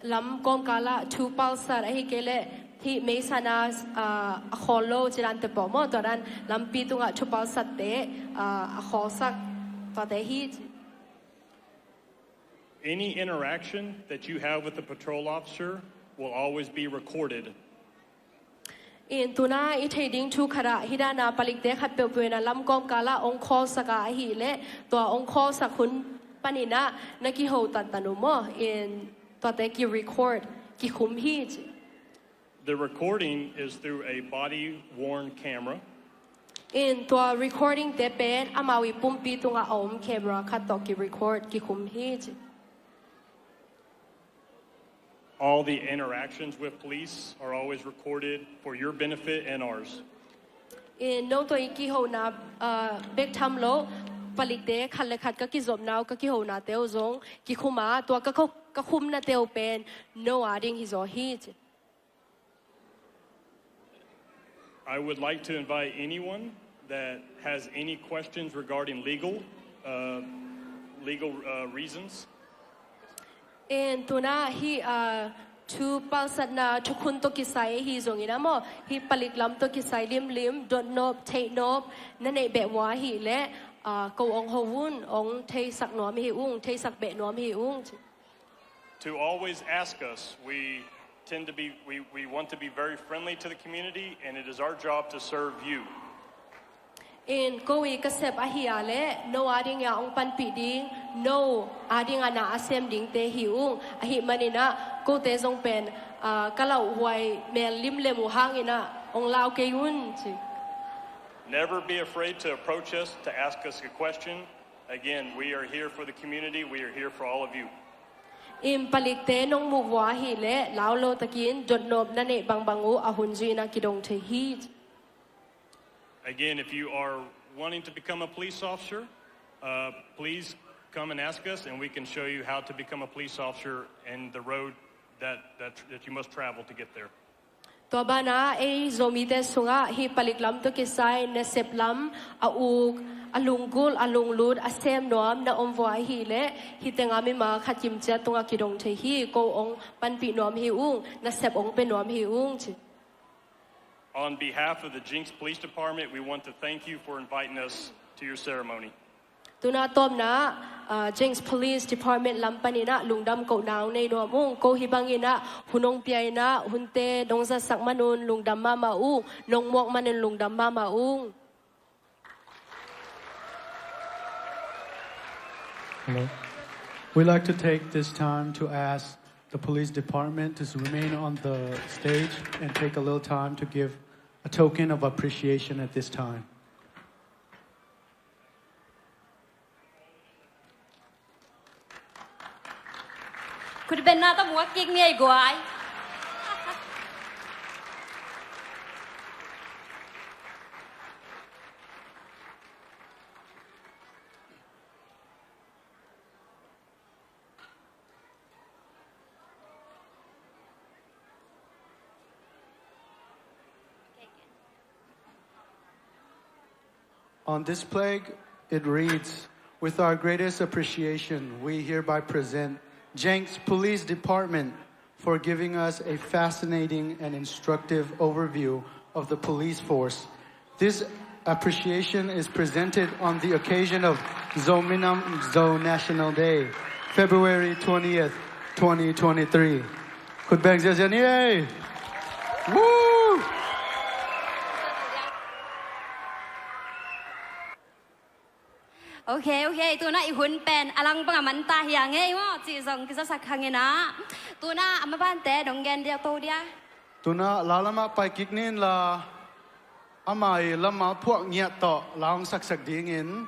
lam kawmkal ah thu palsat ahih kei leh hih meisan a, uh, a khawl lo ci dan te pawh maw, tua dan lampi tungah thu palsatte, uh, a khawlsak tuate hi. Any interaction that you have with a patrol officer will always be recorded. In tuna i theih ding thu khat ah hih dan a palikte khat peuhpeuh in ah lam kawmkal ah hong khawlsak a ahih leh tua hong khawlsak hun panin ah na kiho tantan uh maw, in tuate ki record, kikhum hi ci. The recording is through a body worn camera. In tua recording te pen amau i pumpi tungah a om camera khat tawh ki record, kikhum hi ci. All the interactions with police are always recorded for your benefit and ours. In no tawh i kihona, uh, bek tham lo, palikte khat le khat ka kizopna uh, ka kihonate uh zong kikhum a, tua ka, ka khumnate uh pen no a ding hi zaw hi ci. I would like to invite anyone that has any questions regarding legal, uh, legal, uh, reasons. In tuna hih, uh, thu palsatna thukhun tawh kisai ahi zongin ah maw, hih palik lam tawh kisai limlim dotnop theihnop na neih beh uh ahih leh, uh, ko hong ho un, hong theisak nuam hi ung, theisak beh nuam hi ung. To always ask us. We tend to be, we, we want to be very friendly to the community, and it is our job to serve you. In ko i ka sep ahih leh no a ding a hong panpih ding, no a ding a na a sem dingte hi ung. Ahih manin ah kote zong pen, ah, ka lauhuai mel limlem uh hangin ah hong lau kei un ci. Never be afraid to approach us to ask us a question. Again, we are here for the community. We are here for all of you. In palikte nong muh uh ahih leh lau lo takin dotnop na neih bangbang uh a hun zui in ah kidong thei hi. Again, if you are wanting to become a police officer, uh, please come and ask us, and we can show you how to become a police officer and the road that, that, that you must travel to get there. Tua banah ei Zomite sungah hih palik lam tawh kisai nasep lam a uk, a lunggulh, a lunglut, a sem nuam na om uh ahih leh hih tengah mimal khat kimciat tungah kidong thei hi. Ko hong panpih nuam hi ung, nasep hong pia nuam hi ung ci. On behalf of the Jinx Police Department, we want to thank you for inviting us to your ceremony. Tuna tawpna, ah, Jinx Police Department lam panin ah lungdam kohna hong nei nuam ung. Ko hih bangin ah hun hong pia in ah hunte nong zatsak man un lungdam mahmah ung, nong muak man un lungdam mahmah ung. Hello. We'd like to take this time to ask the police department to remain on the stage and take a little time to give a token of appreciation at this time. Khutbenna tawh muak kik ni ei guai. On this plaque, it reads, "With our greatest appreciation, we hereby present Jenks Police Department for giving us a fascinating and instructive overview of the police force. This appreciation is presented on the occasion of Zomi Nam Zo National Day, February twentieth, twenty twenty-three." Khut beng ziahziah ni ei. Woo! Ok, ok. Tuna i hun pen a lang bang a man ta hi a ngei maw, cih zong kizasak hang in ah. Tuna a mabante dong gen diak to dia. Tuna la lamah pai kik ni in la, ama i lamah phuak ngiat tawh la hong saksak dingin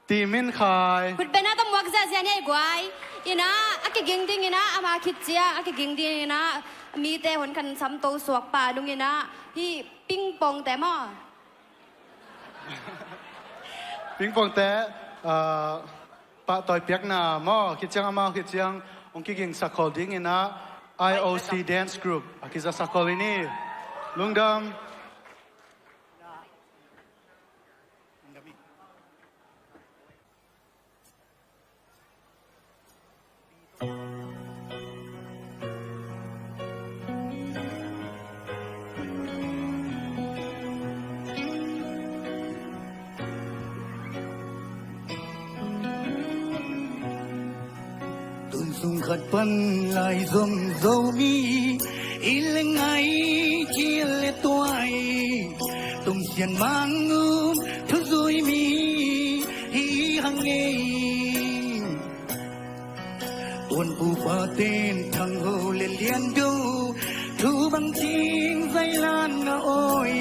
Ti Min Khai. Khutbenna tawh muak ziahziah ni ei guai. In ah a kiging ding in ah, ama khit ciang a kiging ding in ah, mite hun kan sam to suak pah nung in ah, hih pingpongte maw? Pingpongte, ah, pahtawi piakna maw, khit ciang amau khit ciang hong kiging sakhawl ding in ah, I O C Dance Group a kiza sakhawl i ni. Lungdam. Tun sung khat pan lai zong Zomi i le ngai, ci le tuai, Tung Sian Mang Um thu zui mi hi hang ei. Tuanpu paten Thang Ho le Lian Do thu bang cing zai lan a oi,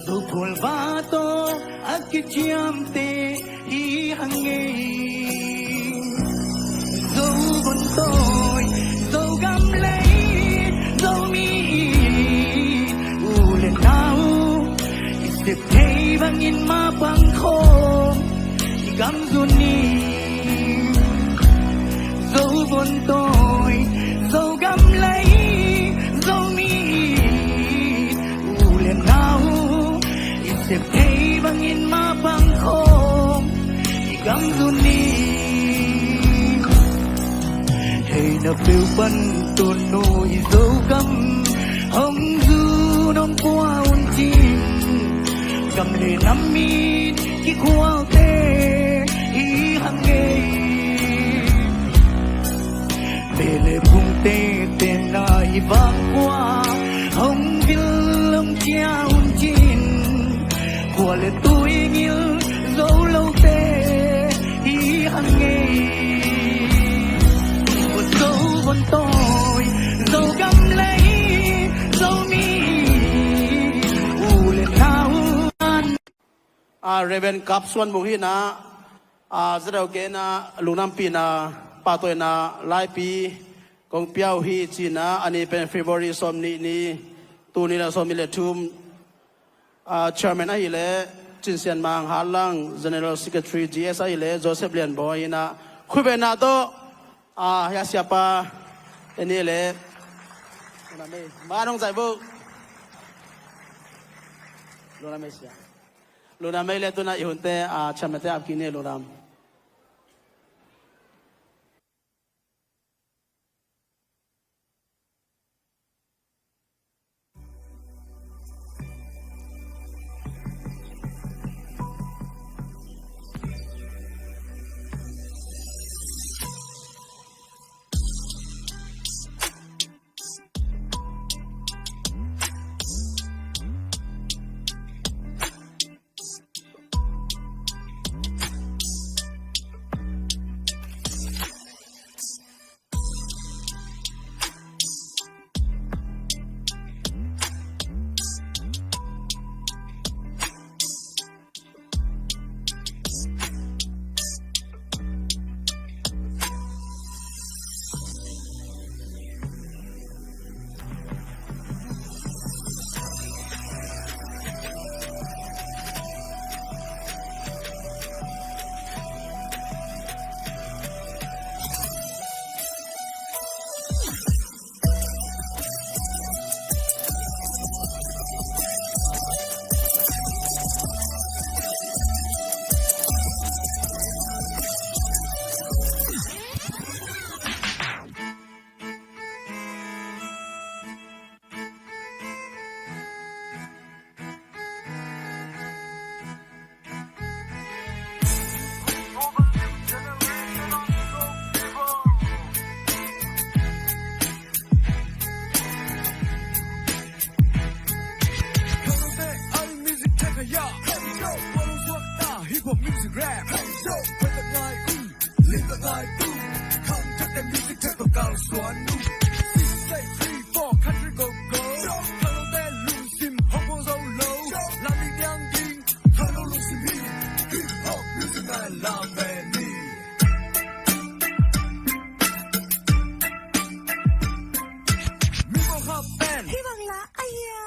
Zo phual va tawh a kiciamte hi hang ei. Zo vun tawi, Zogam lei, Zomi, u le nau i sep thei bangin mapang khawm i gam zun ni. Zo vun tawi, Zogam lei, Zomi, u le nau i sep thei bangin mapang khawm i gam zun ni. Hei na peuh pan tun nu i Zogam hong zun hong kua un cin, gam le nam in kikhualte hi hang ei. Te le phungte tenna i vak kua hong vil hong cia un cin, khua le tui ngil zo lote hi hang ei. Zo vun tawi, Zogam lei, Zomi, u le nau. A, Reverend Kap Suan Mung hi in ah, a, za deuh kei in ah, lungdampihna, pahtawina laipi kong pia uh hi ci in ah, a ni pen February sawmnih ni, tul nih le sawmnih le thum, a, Chairman ahih leh Cin Sian Mang Hat Lang, General Secretary G S ahih leh Joseph Lian Bawi in ah, khutbenna tawh, a, hia siapa en hi leh, lungdam ei, ma nong zai bo. Lungdam ei sia. Lungdam ei le tuna i hunte, a, Chairman te ap kik ni, lungdam. Yo, phetak ngai un, limtak ngai tu. Khang thak te music thak to kal suan nu. Six, eight, three, four, country go go. Yo, khang lo te lungsim hong ko zo lo. Yo, lam ling yang ding, khang lo lungsim hi. Hip hop music ngai lam ve ni. Mi bawlkha pen hih bang la, aya.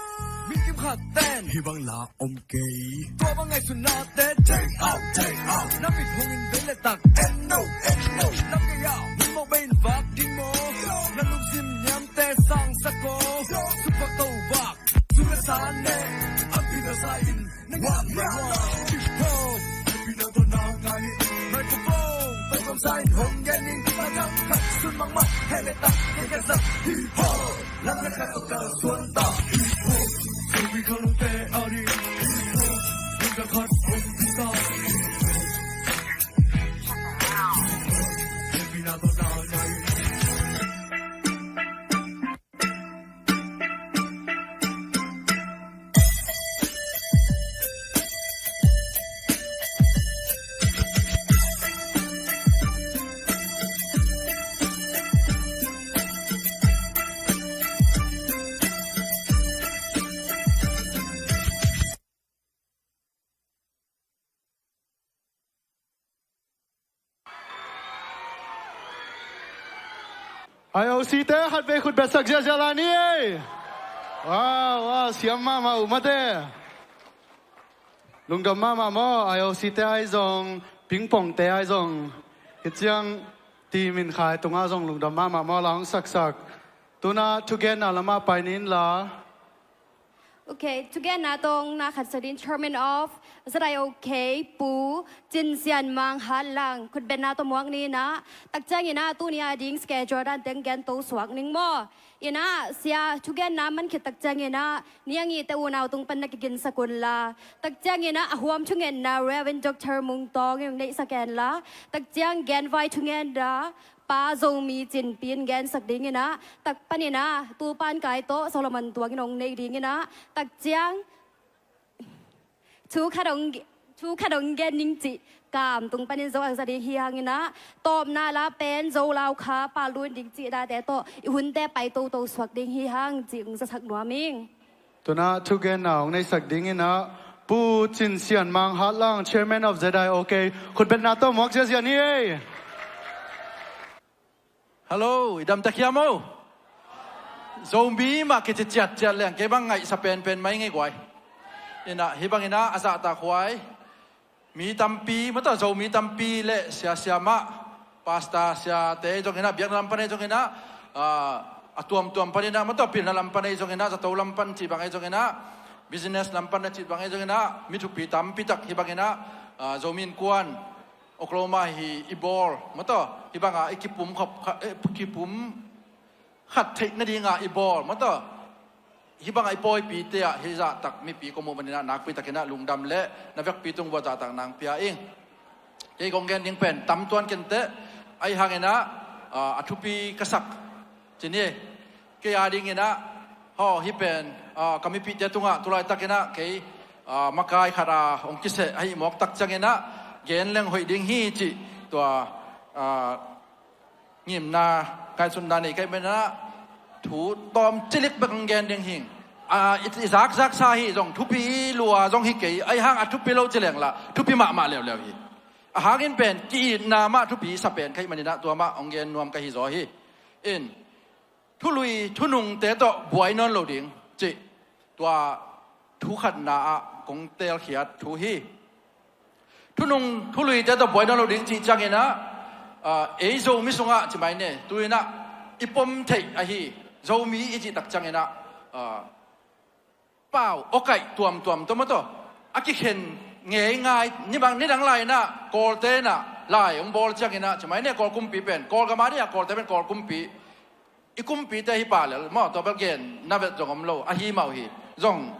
Mi kimkha pen hih bang la om kei. Tua bang ngaihsutnate take out, take out. Na mit hong in vei le tak, en no, en no. Lam gei a hun mawk bei in vak ding maw? Na lungsim niamte sangsak aw. Sukvak to vak. Sum le sa ne, a pina sa in. I O C te khatvei khut betsak ziahziah lai ni ei. Wow, wow, siam mahmah uh mate. Lungdam mahmah maw, I O C te ai zong, pingpong te ai zong. Hiciang ti min khai tungah zong lungdam mahmah maw, la hong saksak. Tuna thugenna lamah pai ni in la. Ok, thugenna tawh na khat sa ding, Chairman of Z I O K, Pu Cin Sian Mang Hat Lang, khutbetna tawh muak ni in ah, tak ciangin ah tuni a ding schedule dan teng gen to suak ning maw. In ah, sia thugenna man khit tak ciangin ah, niang i te unau tung pan na kiginsak un la. Tak ciangin ah, a huam thungetna Reverend Doctor Mung Tawng in hong neihsak en la. Tak ciang genvai thungetna Pa Zomi Cin Pi in gensak ding in ah, tak panin ah, tu pan kai tawh Solomon Tuang in hong nei ding in ah, tak ciang thu khat hong, thu khat hong gen ning cih kam tung panin zo ang za ding hi hang in ah, tawpna la pen Zo Lau Kha Pa Lun ding cih date tawh i hunte pai toto suak ding hi hang cih hong zasak nuam ing. Tuna thugenna hong neihsak ding in ah, Pu Cin Sian Mang Hat Lang, Chairman of Z I O K, khutbetna tawh muak ziahziah ni ei. Hello, i dam ta hiam aw? Zomi mah kici ciatciat leng kei bang ngaihsa penpen mai ngei guai. In ah, hih bang in ah, a zahtak huai. Mi tampi, mataw Zomi tampi le siasia mah, pastor siate zong in ah, biakna lam pan ei zong in ah, ah, a tuamtuam pan in ah, mataw pilna lam pan ei zong in ah, zato lam pan cih bang ei zong in ah, business lam pan na cih bang ei zong in ah, mi thupi tampi tak hih bang in ah, ah, Zomi Innkuan Oklahoma hi i bawl, mataw, hih bang ah i kipum khop kha, eh, kipum khat theih nading ah i bawl, mataw. Hih bang ah i pawipite ah, hih zahtak mipi kong muh manin ah, nakpi takin ah lungdam le na vekpi tung uah zahtak nang pia ing. Kei kong gen ding pen tam tuan kei inteh, ahi hangin ah, ah, a thupi ka sak ci ni. Kei a ding in ah, haw, hih pen, ah, ka mipite tungah tu laitak in ah kei, ah, makai khat a hong kiseh ahih mawk tak ciangin ah, gen leng hoih ding hi cih tua, ah, ngimna, ngaihsutna nei ka hih manin ah, thu tawm cilik bek hong gen ding hi ing. Ah, i, i zakzaksa hi zong, thupi lua zong hi kei, ahi hang a thupi lo ci leng lah, thupi mahmah leuleu hi. A hangin pen, ki-itna mah thupi sa pen ka hih manin ah, tua mah hong gen nuam ka hi zaw hi. In, thului, thunungte tawh buai nawn lo ding cih, tua thu khatna ah kong teelkhiat thu hi. Thunung, thuluite tawh buai nawn lo ding cih ciangin ah, ah, ei Zomi sungah ci mai ni, tu in ah i pom theih ahi, Zomi i cih tak ciangin ah, ah, pau, awkaih tuamtuam tawh, mataw, a kikhen ngeingai, ni bang, nidang lai in ah, Kawlte in ah, lai hong bawl ciangin ah, ci mai ni, Kawl kumpi pen, Kawlgam a ding ah, Kawlte pen Kawl kumpi, i kumpite hi pah lel, maw, tua bel gen, na vet zong om lo, ahi mah uh hi. Zong,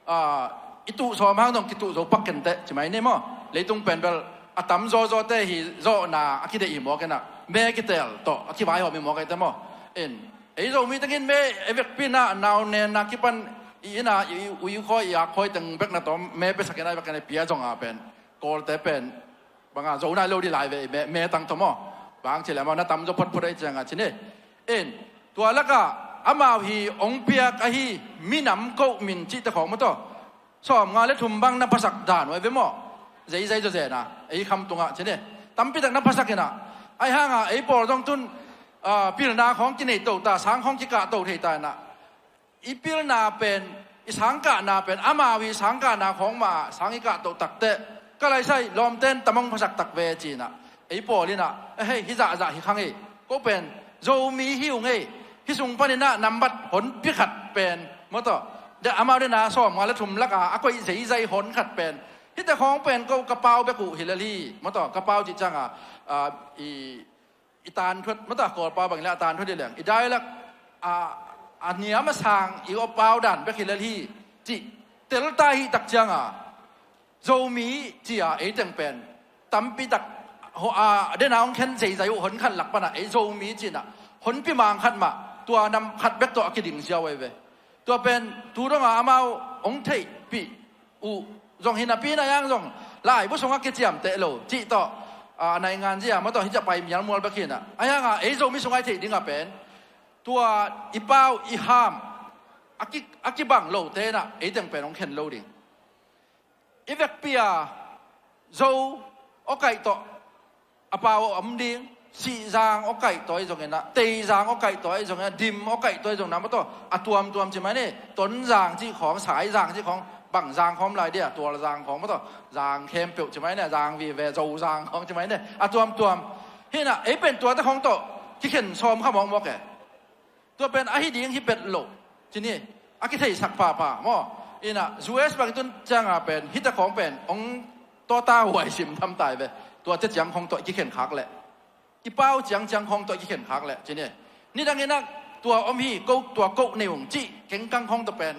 ah, i tuh sawm hang zong, kituh zo pak kei inteh, ci mai ni maw. Leitung pen bel, a tam zawzawte hi, zawhna, a kideih hi mawk in ah, me kiteel tawh, a kivaihawm hi mawk inteh maw. In, ei Zomi tengin me, ei vekpi in ah, naunenna kipan, i inn ah, i, i ui khawi, i ak khawi teng bek na tawm, me piasak in ah, i vek in ah, pia zong a pen, Kawlte pen, Banga zo nai lo di lai ve, me, me tang tawh maw. Bang ci le amau na tam zaw photphot ahi cianga ci ni. In, tua lakah amau hi ong piak ahi minam koh min cihte khawng maw tawh. Sawmnga le thum bang na phasak dan uh ahi ve maw. Zeizai zawzena, ei kham tungah ci ni. Tampi tak na phasak inah. Ahi hanga ei pawl zong tun, ah, pilna khawng kinei to ta, sang khawng kikah to thei ta inah. I pilna pen, i sangkahna pen, amau hi sangkahna khawng mah sang i kah toh takteh, ka laisai lawmten tamong phasak tak ve cinah. Ei pawl inah, eh, hei, hi zahzah hi khang ei. Ko pen, Zomi hi ung ei. Hi sung paninah nambat honpi khat pen, maw tawh. De amau dena sawmnga le thum laka, a koih zeizai hon khat pen. Hite khawng pen ko ka pau bek uh hi lel hi, maw tawh, ka pau cih cianga, ah, i I tanthuat, mata Kawlpau bangin le a tanthuat hi leng. I dialect a, a niam a sang, i awpau dan bek hi lel hi, cih telta hi tak cianga. Zomi cia ei teng pen. Tampi tak, ho, a, dena hong khen zeizai uh hon khat lak pana, ei Zomi cinah. Honpi mang khat mah, tua nam khat bek tawh a kiding ziau ei ve. Tua pen, tu donga amau hong theihpih uh zong hi napi na yang zong laibu sungah kiciamteh lo cih tawh, a, naingan zia maw tawh hi ciah pai mialmual bek hinah. A yanga ei Zomi sungah i theih dingah pen tua i pau i ham a ki, a kibang lote inah ei teng pen hong khen lo ding. I vekpi a Zo awkaih tawh a pau a om ding, Sihzang awkaih tawi zonginah, Teizang awkaih tawi zonginah, Dim awkaih tawi zonginah, maw tawh, a tuamtuam ci mai ni, Tonzang cih khawng, Saizang cih khawng, bang zang khawng lai dia, Tualzang khawng, maw tawh, zang khempeuh ci mai ni, zang vive, Zozang khawng ci mai ni, a tuamtuam. Hinah, ei pen tuate khawng tawh, kikhen sawm kha mawkmawk e. Tua pen ahi ding hi bet lo. Cini, a kitheisak papa maw. Inah, U S bang i tun cianga pen, hita khawng pen, ong tawta huai sim tham tai ve. Tua cia ciang khawng tawh i kikhen khak leh. I pau ciangciang khawng tawh i kikhen khak leh. Cini, nidang inah, tua om hi, ko, tua ko nei ung cih, kengkang khawng tawh pen.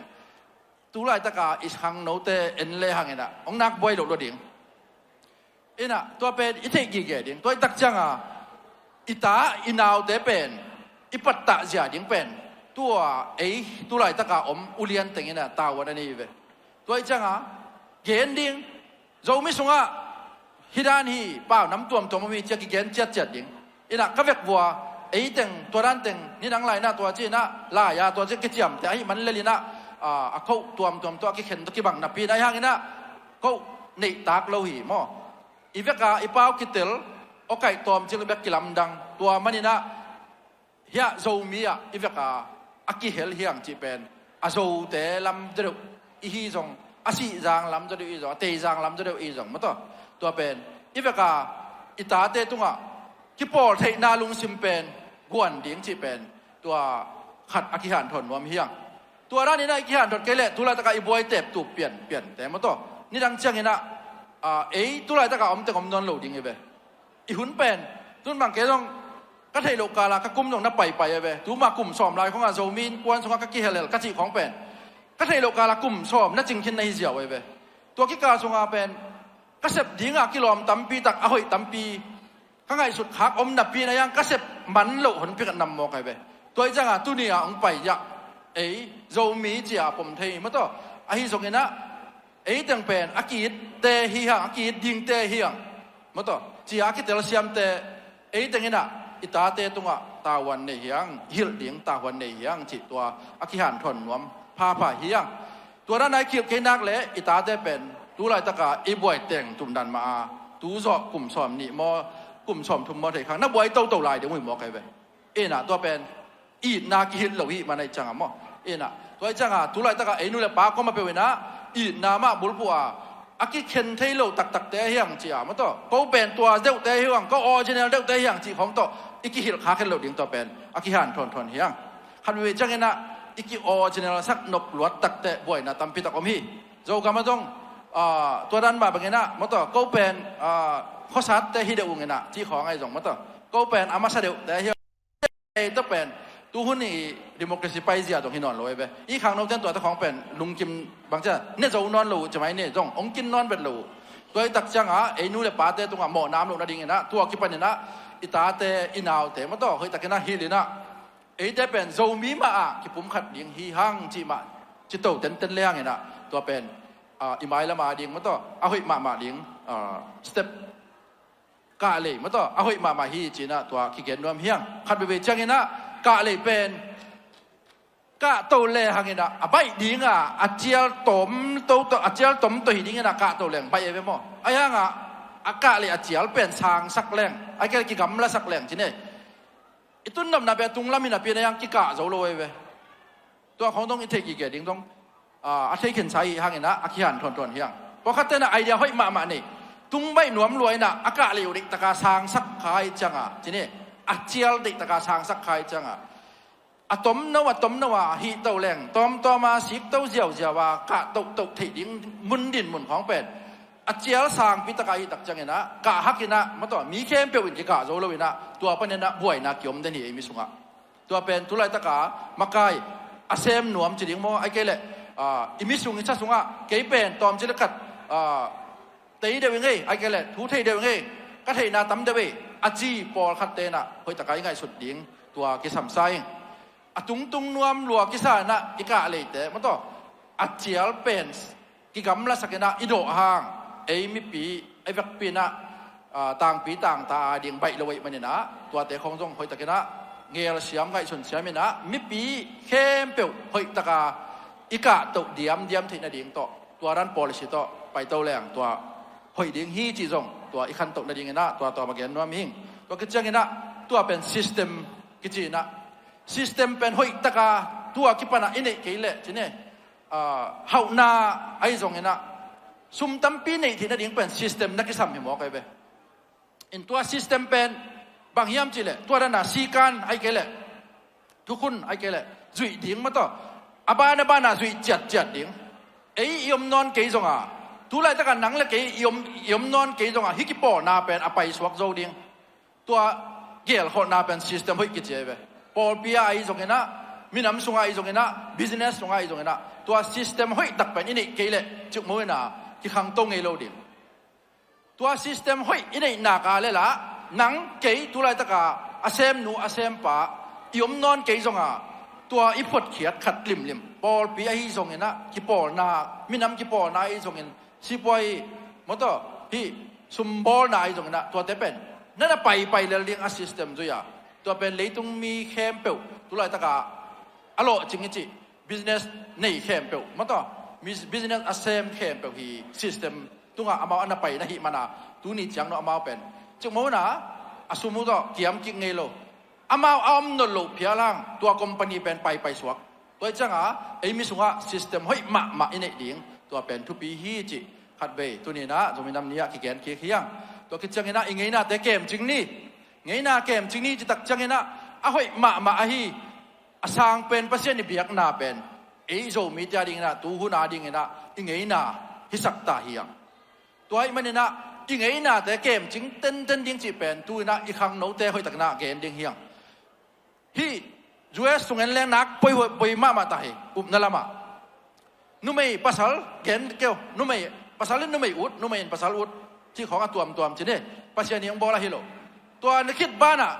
Tu laitaka i khangnote en le hanginah, ong nak buai loh lo ding. Inah, tua pen i theih gige ding. Tua i tak cianga, i ta, i naute pen, i pattah zia ding pen. Tua ei, tu laitaka om ulian tenginah, tavuan a nei ve. Tua i cianga, gen ding, Zomi sungah, hi dan hi, pau nam tuamtuam om hi cia kigen ciatciat ding. Inah ka vek vua, ei teng, tua dan teng, nidang lai inah tua ci inah, lai-a tua ci kiciamte, ahi man lel inah, a, a khoh tuamtuam tua kikhen tua kibang napi inah, ahi hanginah, khoh neihtak lo hi maw. I veka, i pau kitel, awkaih tawm cil bek kilamdang, tua man inah, hiah Zomi ah, i veka, a kihel hiang cih pen, a Zote lam deuh, i hi zong, a Sihzang lam deuh i zong, a Teizang lam deuh i zong, maw tawh. Tua pen, i veka, i tate tungah, kipawl theihna lungsim pen, guan ding cih pen, tua khat a kihanthawn nuam hiang. Tua dan inah i kihanthawn kei leh, tu laitaka i buai tep tu pian, piante, maw tawh. Nidang cianginah, a, ei, tu laitaka om teng om nawn lo ding i ve. I hun pen, tun bang kei zong, ka theih loh kala ka kum zong na paipai a ve. Tuma kum sawm lai khonga Zomi innkuan sungah ka kihelhel ka cih khawng pen. Ka theih loh kala kum sawm na cingkhin na hi ziau a ve. Tua kikal sunga pen, ka sep dinga kilawm tampi tak a hoih tampi. Ka ngaihsut khak om napi na yang ka sep man loh honpi khat nam mawk a ve. Tua i cianga tuni a hong pai iah. Ei, Zomi cia a pom thei maw tawh. Ahi zonginah, ei teng pen, a ki-itte hi hang, a ki-it dingte hi hang. Maw tawh, cia a kitelsiamte, ei teng inah, i tate tungah, tavuan nei hiang, hilh ding, tavuan nei hiang, cih tua, a kihanthawn nuam, phapha hiang. Tua dan a i kilh kei nak leh, i tate pen, tu laitaka, i buai teng tumdan mah a, tu zawh kum sawm nih maw, kum sawm thum maw thei khang, na buai toto lai ding uh hi mawk a ve. Inah, tua pen, itna kihilh lo hi, man ahi cianga maw. Inah, tua ahi cianga, tu laitaka, ei nu le pa koma peuh inah, itna mah bulphuh a, a kikhen thei lo taktakte hiang cia, maw tawh. Ko pen tua deuhte hiang, ko original deuhte hiang cih khawng tawh, i kihilh khak het lo ding tua pen, a kihanthawn thawn hiang. Khat veve cianginah, i ki original sak nop luat takte, buaina tampi tak om hi. Zogam a zong, ah, tua dan mah banginah, maw tawh, ko pen, ah, khuasatte hi deuh unginah, cih khawng ahi zong, maw tawh. Ko pen, a masa deuhte hiang. Ei tawh pen, tu hun i democracy paizia dong hi nawn lo ei ve. I khangnote in tuate khawng pen, lungkim bangcia, ne zo nawn lo uh, cimai ne zong, ong kin nawn vet lo uh. Tua i tak cianga, ei nu le pate tungah mawhna om loh nadinginah, tua kipaninah, i tate, i naute, maw tawh, hoih takinah hilh inah, eite pen, Zomi mah ah, kipum khat ding hi hang cih mah, ci to tenten le hanginah, tua pen, ah, i mailama ding, maw tawh, a hoih mahmah ding, ah, step, Kahlei mataw a hoih mahmah hi cinah tua kigen nuam hiang. Khat veivei cianginah kahlei pen kahto le hanginah a baih dinga a cial tom toto a cial tom toh hi dinginah kahto leng baih ei ve maw? Ahi hangah a kahlei a cial pen sangsak leng, ahi kei le kigamlasak leng cine. I tun nopna pen a tunglam in a pian a yang kikah zo lo ei ve. Tua khong dong i thei kikei ding dong a thei khinsa hi hanginah a kihan thuanthuan hiang. Pawlkhat tenah idea hoih mahmah nei, tung baih nuam lua inah a kahlei uh deihtaka sangsak kha i cianga cine, a cial deihtaka sangsak kha i cianga a tomno a tomno a hihto leng tawmtawma sikto ziauziau a kah tohtoh theih ding mun din mun khawng pen a cial sangpi taka hih tak cianginah kah hakinah mataw mi khempeuh in kikah zo loinah tua paninah buaina kiom den hi ei mi sungah. Tua pen tulaitaka makai a sem nuam ci ding maw, ahi kei leh i mi sung i sa sungah kei pen tawmcik le khat tei deuh i ngei, ahi kei leh thu thei deuh i ngei, ka theihna tam deuh ei a ci pawlkhat tenah hoihtaka i ngaihsut ding tua kisamsa ing. A tungtung nuam lua kisa inah i kahleite mataw a cial pen kigamlasak inah i dawh hang ei mipi ei vekpi inah tangpi tangta a ding baih lo ei maninah tuate khong zong hoihtakinah ngelsiam ngaihsun siam inah mipi khempeuh hoihtaka i kahtoh diamdiam theih nading tawh tua dan policy tawh paito leng tua hoih ding hi cih zong tua i khantoh nadinginah tua tua ma gen nuam hing. Tua kicianginah tua pen system kici inah system pen hoihtaka tua kipanah i neih kei leh cine, hauhna ahi zonginah sum tampi neih theih nading pen system na kisam hi mawk ei ve. In tua system pen bang hiam cihleh tua dana sikan ahi kei leh thukhun ahi kei leh zuih ding mataw a ban a bana zuih ciatciat ding. Ei i om nawn kei zonga tulaitaka nang le kei i om, i om nawn kei zonga hih kipawlna pen a paisuak zo ding. Tua gelkholhna pen system hoih kici ei ve. Pawlpi ah ahi zonginah minam sungah ahi zonginah business sungah ahi zonginah tua system hoihtak pen i neih kei leh cikmu inah kikhangto ngei lo ding. Tua system hoih i neih naka le lah nang kei tulaitaka a semnu a sempa i om nawn kei zonga tua i photkhiat khat limlim pawlpi ahi zonginah kipawlna minam kipawlna ahi zongin sipuai mawtaw hih sumbawlna ahi zonginah tuate pen nana paipai lel ding a system zui-a tua pen leitung mi khempeuh tulaitaka a lawhcing i cih business nei khempeuh mawtaw business a sem khempeuh hi system tungah amau a na pai na hih mana tuni ciang no amau pen cikmona a sum uh tawh kiam kik ngei lo. Amau a om nawn loh phial hang tua company pen paipai suak. Tua ih cianga ei mi sungah system hoih mahmah i neih ding tua pen thupi hi cih khatvei tuninah Zomi Nam Ni ah kigen kik hiang. Tua khit cianginah i ngeinate kemcing ni. Ngeina kemcing ni citak cianginah a hoih mahmah ahi a sang pen Pasian i biakna pen ei Zomite a dinginah tuhuna dinginah i ngeina hisak ta hiang. Tua ih maninah i ngeinate kemcing tenten ding cih pen tuinah i khangnote hoihtakinah gen ding hiang. Hih U S sung en leng nak poi, poi mahmah ta hi upna lamah. Numei pasal gen keu, numei pasal in numei ut, numei in pasal ut cih khawng a tuamtuam cin hi. Pasian hi hong bawl ahi lo. Tua na khit banah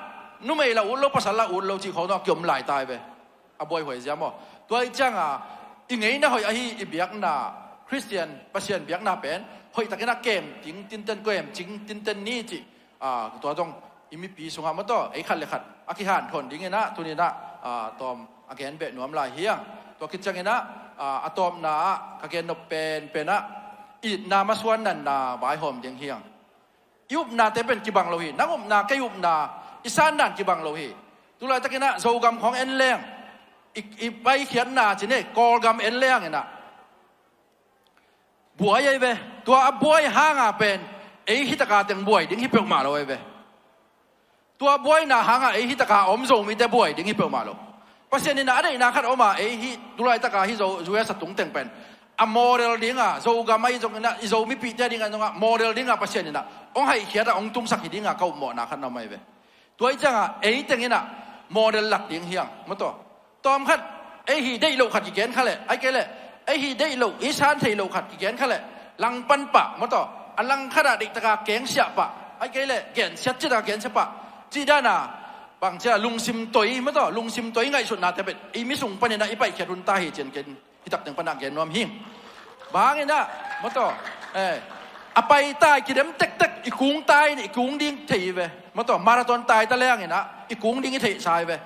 numei la ut lo pasal la ut lo cih khawng dong a kiom lai ta hi ve. A buaihuai zia maw? Tua ih cianga i ngeina hoih ahi i biakna Khristian Pasian biakna pen hoihtakinah kemcing tinten, kemcing tinten ni cih tua zong i mipi sungah mawtaw ei khat le khat a kihanthawn dinginah tuninah tawm a gen beh nuam lai hiang. Tua khit cianginah a tawpna ah ka gen nop penpenah itna masuan nanna vaihawm ding hiang. I upnate pen kibang lo hi. Nang upna kei upna i sandan kibang lo hi. Tulaitakinah Zogam khawng en leng i, i paikhiatna cin hi. Kawlgam en lenginah buai ahi ve. Tua a buai hanga pen ei hitaka teng buai ding hi peuhmah lo ahi ve. Tua buaina hanga ei hitaka a om Zomite buai ding hi peuhmah lo. Pasian inah a deihna khat a oma ei hi tulaitaka hi Zo, U S a tungteng pen a model dinga Zogam ahi zonginah i Zo mipihte a dinga zongah model dinga Pasian inah hong haihkhiatah hong tungsak hi dinga ka upmawhna khat na om ahi ve. Tua ih cianga ei tenginah model lak ding hiang mawtaw. Tawmkhat ei hi deih loh khat kigen kha leh, ahi kei leh ei hi deih loh, i san thei loh khat kigen kha leh langpan pah mawtaw, a langkhatah deihtaka kengsiah pah, ahi kei leh gensiat citaka gensiah pah. Cih dana bangcia lungsim toi mawtaw, lungsim toi ngaihsutnate pen i mi sung paninah i paihkhiat hun ta hi cian ken hitak teng panah gen nuam hing. Banginah mawtaw a paitai kidem tektek I kung tai in i kung ding thei hi ve. Maw taw, marathon tai ta leng inah i kung ding i theihsa hi ve.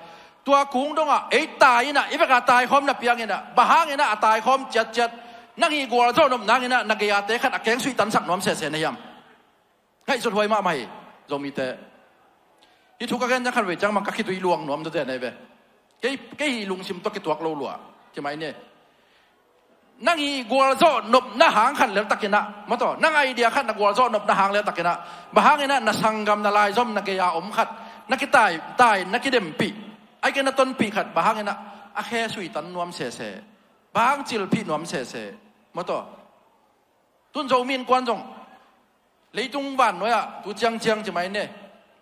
Tua kung dongah ei tai inah i vekah taikhawm na piang inah, bang hang inah a taikhawm ciatciat, nang hih gualzawh nop nang inah na gei-ate khat a keng suihtansak nuam sese na hiam? Ngaihsut huai mahmah hi, Zomite. Hih thu ka gen ciang khatvei ciang bang ka khitui luang nuam deuh deuh na hi ve. Kei, kei hih lungsim tawh kituak lo lua. Ci mai ni. Nang hih gualzawh nopna hang khat leltak inah, maw taw, nang idea khat na gualzawh nopna hang leltak inah, bang hang inah na sanggam, na laizom, na gei-a om khat na kitai, tai, na kidempih, ahih kei leh na tonpih khat, bang hang inah a khe suihtan nuam sese, bang hang cilphih nuam sese, maw taw. Tun Zomi Innkuan zong leitung vannuai-ah tu ciangciang ci mai ni,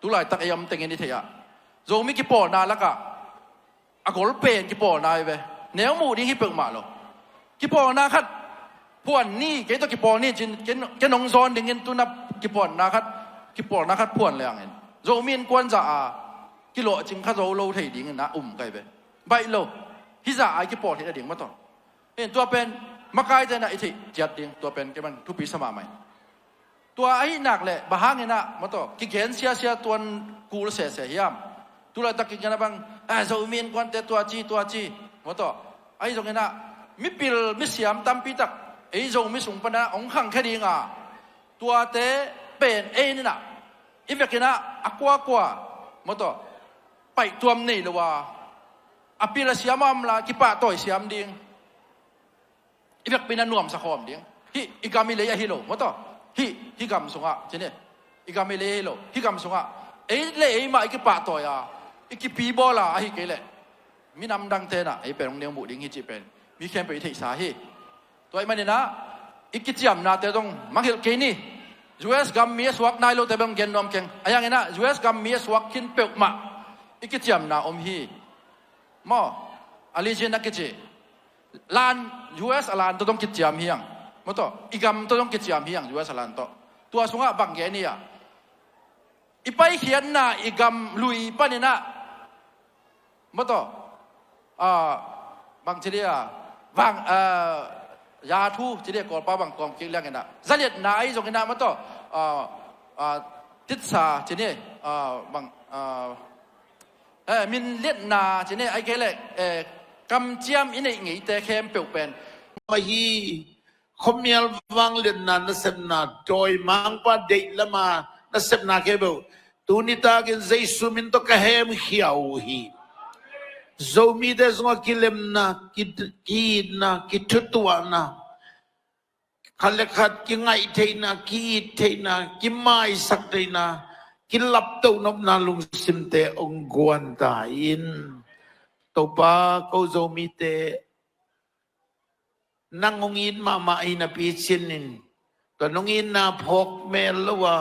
tu laitak ei om tengin i theih ah, Zomi kipawlna lakah a gol pen kipawlna hi ve. Neu muh ding hi peuhmah lo. Kipawlna khat phuan ni, kei tawh kipawl ni cin, ken, ken hong zawn dingin tu-in a kipawlna khat, kipawlna khat phuan lengin Zomi Innkuan zah a kilawhcing kha zo lo thei dingin a um ka hi ve. Baih lo. Hih zah a i kipawl theih nading maw taw. Hin tua pen makaite inah i theih ciat ding, tua pen kei bang thupi sa mahmah hi. Tua ahih nak leh bang hang inah, maw taw, kigen siasia tuan kul sese hiam? Tu laitak kigen a bang, a, Zomi Innkuante tua ci, tua ci, maw taw. Ahi zong inah mipil misiam tampi tak ei Zomi sung pan a hong khangkhia ding a, tuate pen ei inah i vek inah a kuakua, maw taw, paihtuam nei lo a, a pil a siam a om lai, kipahtawi siam ding. I vekpi-in a nuamsa khawm ding. Hih i gam i lei ahi lo, maw taw. Hih, hih gam sungah ci ni, i gam i lei ahi lo, hih gam sungah ei le ei mah i kipahtawi a, i kipi bawl a, ahih kei leh minam dangte inah ei pen hong neu muh ding hi cih pen mi khempeuh i theihsa hi. Tua ahih manin ah i kiciamnate zong mangngilh kei ni. U S gam mi a suak nai lote bang gen nuam keng. Ahi hangin ah U S gam mi a suak khin peuhmah i kiciamna om hi. Maw, a licin a kici lan, U S a lan tawh zong kiciam hi hang. Maw taw, i gam tawh zong kiciam hi hang, U S a lan tawh. Tua sungah bang gen hi ah, i paikhiatna i gam lui panin ah, maw taw, ah, bang ci dia, vang, ah, ya thu ci dia, Kawlpa bang kawm kik liang inah, zaliatna ahi zong inah, maw taw, ah, ah, titsa ci ni, ah, bang, ah, eh, min liatna ci ni, ahih kei leh, eh, kamciam i neih ngeite khempeuh pen mah hi. Khuamial vangliatna nasepna, dawimangpa deih lama nasepna khempeuh, tuni takin Jesu min tawh ka hemkhia uh hi. Zomite sungah kilemna, ki, ki-itna, kithutuahna, khat le khat kingaih theihna, ki-it theihna, kimaisak theihna, kilaptoh nopna lungsimte hong guan ta in. Topa, ko Zomite nang hong it mahmah hi napi cinin, tua nong itna phawk mel lo a,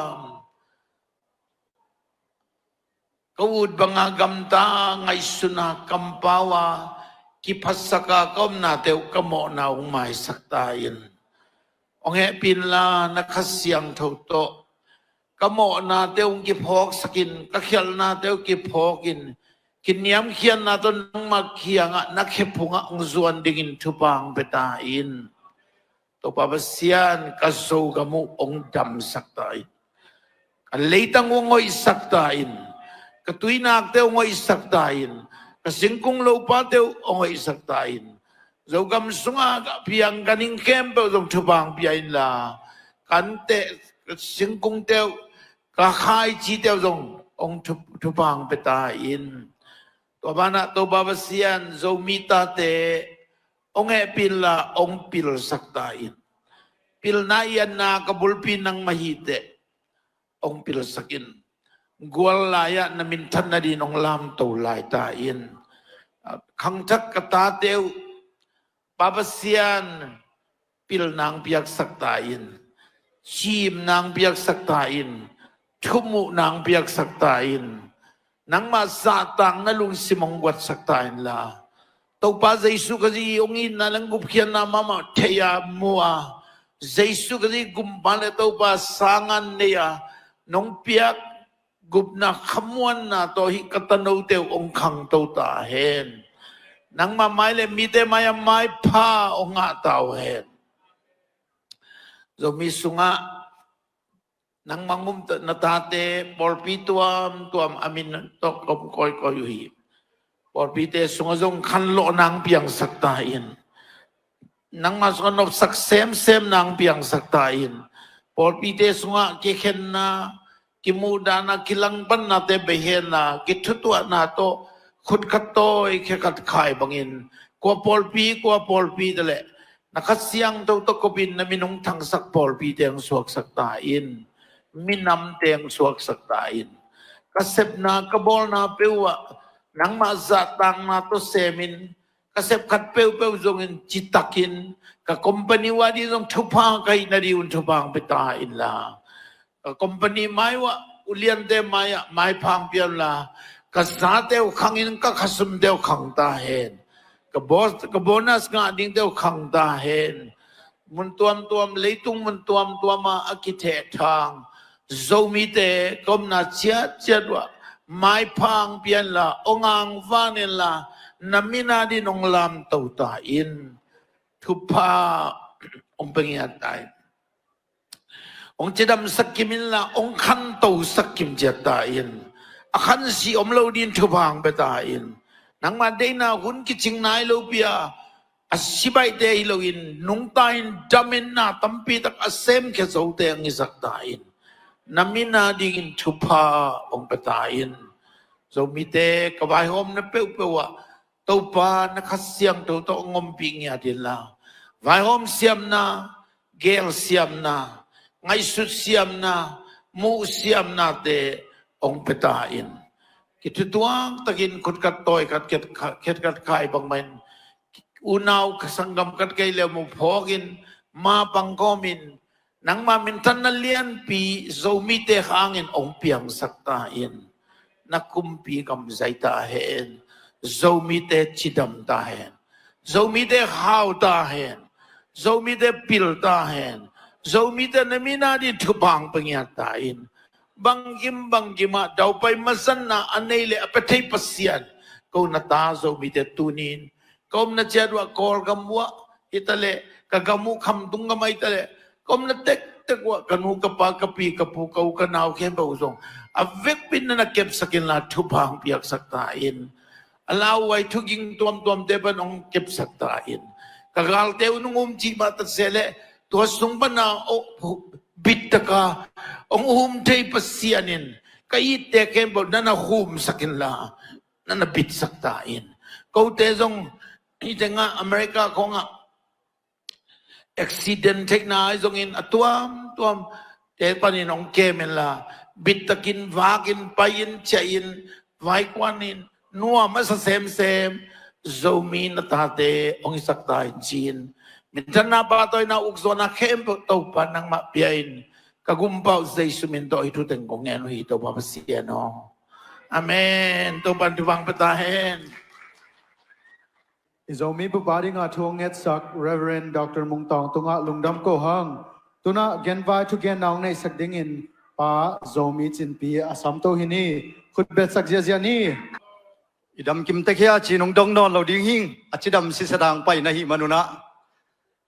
ka ut banga gamta ngaihsuna kampau a kiphatsaka ka omnate uh ka mawhna hong maisak ta in. Hong hehpih inla na Kha Siangtho tawh ka mawhnate uh hong kiphawksakin, ka khialhnate uh kiphawkin, kiniamkhiatna tawh nangmah kiangah na khephungah hong zuan dingin thupha hong pia ta in. Topa Pasian, ka Zogam uh hong damsak ta in. Ka leitang uh hong hoihsak ta in. Ka tuinakte uh hong hoihsak ta in. Ka singkung lopate uh hong hoihsak ta in. Zogam sungah ka piang ka ning khempeuh zong thupha hong pia inla, ka anteh, ka singkungte uh, ka khaicite uh zong hong thu, thupha hong pia ta in. Tua banah Topa Pasian, Zomi tate hong hehpih inla hong pilsak ta in. Pilna i atna ka bulpi nangmah hi teh, hong pilsak in. Gual lai-ah na minthan nadin hong lamto lai ta in. Khangthak ka tate uh, Pa Pasian, pilna hong piaksak ta in. Cimna hong piaksak ta in. Thumuhna hong piaksak ta in. Nangmah zahtakna lungsim hong guatsak ta inla, Topa Jesu Khazih hong itna le hong gupkhiatna mahmah thei a, mu a, Jesu Khazih gumpa le Topa sanga nei a, nong piak gupna khamuanna tawh hih ka tanote uh hong khangto ta hen. Nangmah mai le mite mai-ah maipha hong ngah ta uh hen. Zomi sungah Nangmah ngum na tate pawlpi tuamtuam a min tawh ka om kawikawi uh hi. Pawlpite sungah zong khanlawhna hong piangsak ta in. Nangmah sungah nopsak semsemna hong piangsak ta in. Pawlpite sungah kikhenna, kimuhdahna, kilangpannate, beihenna, kithutuahna tawh khut khat tawi khe khat khai bangin, kua pawlpi, kua pawlpi te leh na Kha Siangtho tawh kopin na min hong thangsak pawlpite hong suaksak ta in. Minamte hong suaksak ta in. Ka sepna, ka bawlna peuh ah nangmah zahtakna tawh semin, ka sep khat peuhpeuh zongin citakin, ka company uh ading zong thupha ka hih nading un thupha hong pia ta inla, ka company mai uh ah, uliante mai ah maipha hong pia inla, ka zate uh khangin ka khasumte uh khang ta hen. Ka bo-, ka bonus ngah dingte uh khang ta hen. Mun tuamtuam, leitung mun tuamtuam ah a kithehthang Zomite ka omna ciatciat uh ah maipha hong pia inla, hong angvan inla, na min ading hong lamto ta in. Thupha hong pia ngiat ta in. Hong cidamsak kim inla, hong khantosak kim ciat ta in. A khansih om lo dingin thupha hong pia ta in. Nangmah deihna hun kicing nai lopi a, a sibaihte hi loin nungta in damin na tampi tak a semkhia zote hong hisak ta in. Na min adingin thupha hong pia ta in. Zomite ka vaihawmna peuhpeuh ah Topa na Kha Siangtho tawh hong ompih ngiat inla, vaihawm siamna, gel siamna, ngaihsut siamna, muh siamnate hong pia ta in. Kithutuak takin khut khat tawi khat khet khat khai bangmah in, unau ka sanggam khat kei le mu phawkin, ma pangkawmin, nangmah minthanna lianpi Zomite hangin hong piangsak ta in. Na kumpi gam zai ta hen. Zomite cidam ta hen. Zomite hau ta hen. Zomite pil ta hen. Zomite na min ading thupha hong pia ngiat ta in. Bangkim bangkim ah daupai mazatna a nei le a pia thei Pasian, ko na ta Zomite tuni in ka omna ciat uh ah, Kawlgam uh ah hi ta leh, ka gam uh Khamtung gam ah hi ta leh, ka omna tektek uh ah ka nu ka pa, ka pi ka pu, ka u ka nau khempeuh uh zong a vekpi in na na kepsak inla, thupha hong piaksak ta in. A lauhuai thuging tuamtuamte pan hong kepsak ta in. Ka galte uh nong um cih mah ta se leh, tua sung pana hong bit taka hong um thei Pasian in ka itte khempeuh na na humsak inla, na na bitsak ta in. Kote zong hih tengah America khawngah accident theihna ahi zongin a tuamtuam te panin hong kem inla, bittakin vakin pai-in ciahin vaikuanin nuam a sa semsem Zomi na tate hong hisak ta in ci-in, minthanna, pahtawina, ukzawhna khempeuh Topa nangmah pia in. Ka Gumpa uh Jesu min tawh hih thu teng kong ngen uh hi, Topa Pasian aw. Amen. Topa in thupha hong pia ta hen. I Zomi bup a dinga thu hong ngetsak Reverend Doctor Mung Tawng tungah lungdam ko hang. Tunah genvai thugenna hong neihsak dingin Pa Zomi Cinpi a samto hi ni. Khutbetsak ziahziah ni. I damkim tek hia ci-in hong dong nawn lo ding hing, a cidam siset a hong pai na hih manun ah.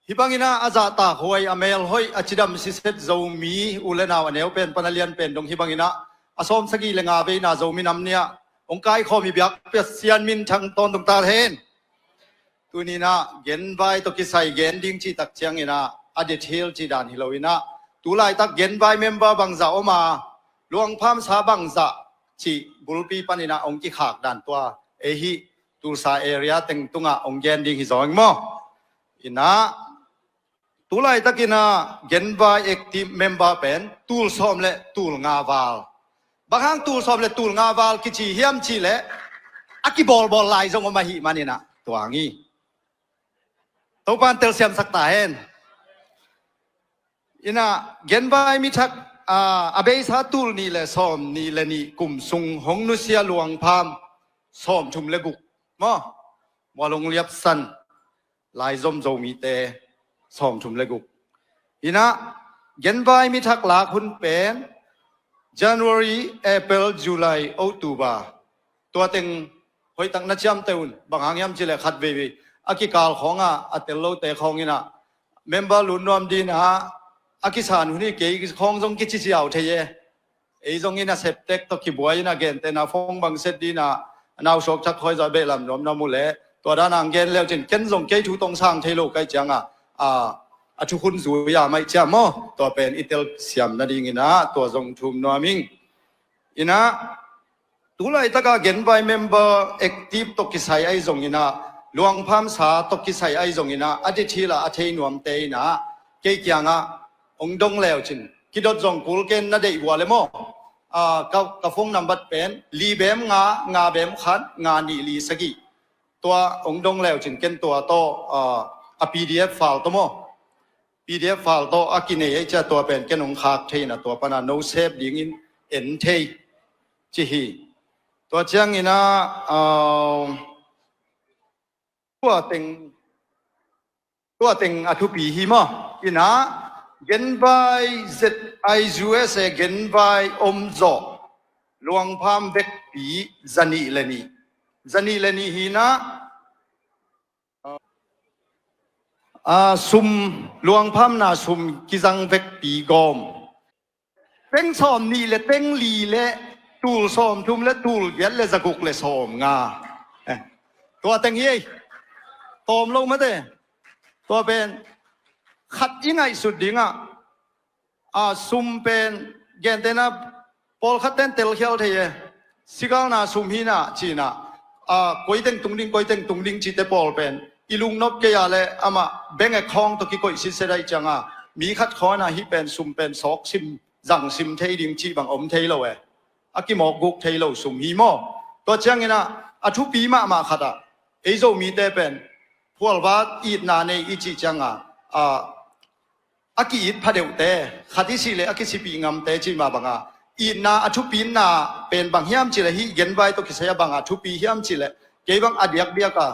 Hih bangin ah a zahtak huai, a mel hoih, a cidam siset Zomi u le nau a neu pen pan a lian pen dong hih bangin ah a sawmsagih le nga veina Zomi Nam Ni-ah hong kaikhawm i biak Pasian minthang tawntung ta hen. Tuni-in ah genvai tawh kisai gen ding cih tak ciangin ah a detail cih dan hi lo-in ah, tu laitak genvai member bangzah om a, luangphamsa bangzah cih bulpi panin ah hong kikhak dan tua ei hih Tulsa area teng tungah hong gen ding hi zaw ing maw? In ah, tu laitakin ah genvai active member pen tul sawm le tul nga val. Bang hang tul sawm le tul nga val kici hiam cih leh, a kibawlbawl lai zong om ahih manin ah tua hi. Topa in telsiamsak ta hen. In ah, genvai mi thak, ah, a beisa tul nih le sawm nih le nih kum sung hong nusia luangpham sawmthum le guk maw? Mual hong liapsan laizom Zomite sawmthum le guk. In ah, genvai mi thak lak hun pen January, April, July, October, tua teng hoihtak na ciamteh un. Bang hang hiam cih leh khat veivei a kikal khawngah a tel lote khawngin ah member lut nuam dingin ah a kisan hun hi. Kei khawng zong kici ziau thei e. Ei zong in a septek tawh kibuai in a gentehna phone bang set dina a nausuak thak khoi zaw beh lam nuamnuam uh leh tua dan ang gen leu cin ken zong kei thu tong sang thei lo kai cianga a, a thukhun zui a maih ciam maw? Tua pen i telsiam nadingin ah tua zong thum nuam ing. Ina tulaitaka genvai member active tawh kisai ahi zongina, luangphamsa tawh kisai ahi zongina, a dithila a thei nuamte ina kei kiangah ong dong leu cin kidot zong kul ken na deih vua le maw? Ah, ka, ka phone number pen li bem nga, nga bem khat, nga nih li sagih. Tua ong dong leu cin ken tua tawh, ah, a P D F file tawh maw? P D F file tawh a kinei ei cia tua pen ken ong khak thei ina tua pana no sep dingin en thei ci hi. Tua ciangina, ah, tua teng, tua teng a thupi hi maw? Ina genvai Z I U S A genvai om zawh luangpham vekpi zanih le nih. Zanih le nih hina, ah, sum, luangphamna sum kizang vekpi gawm. Teng sawm nih le teng li le tul sawm thum le tul giat le zaguk le sawm nga. Eh, tua teng hi ei. Tawm lo mate. Tua pen khat i ngaihsut dingah, a, sum pen gentehna pawlkhat ten telkhial thei e. Sigalna sum hina cina, a, koi teng tung ding, koi teng tung ding cite pawl pen i lungnop kei a le amah bank account tawh kikoih sitset ahi cianga mi khat khawna hih pen sum pen sawk sim, zang sim thei ding cih bang om thei lo e. A kimawk guk thei lo sum hi maw? Tua ciangina a thupi mahmah khatah ei Zomite pen phualva itna nei i cih cianga, a, a ki-it phadeuhte, khat i sih le a kisipih ngamte cih mah banga itna a thupina pen bang hiam cih le hih genvai tawh kisai a banga thupi hiam cih le kei bang a diakdiaka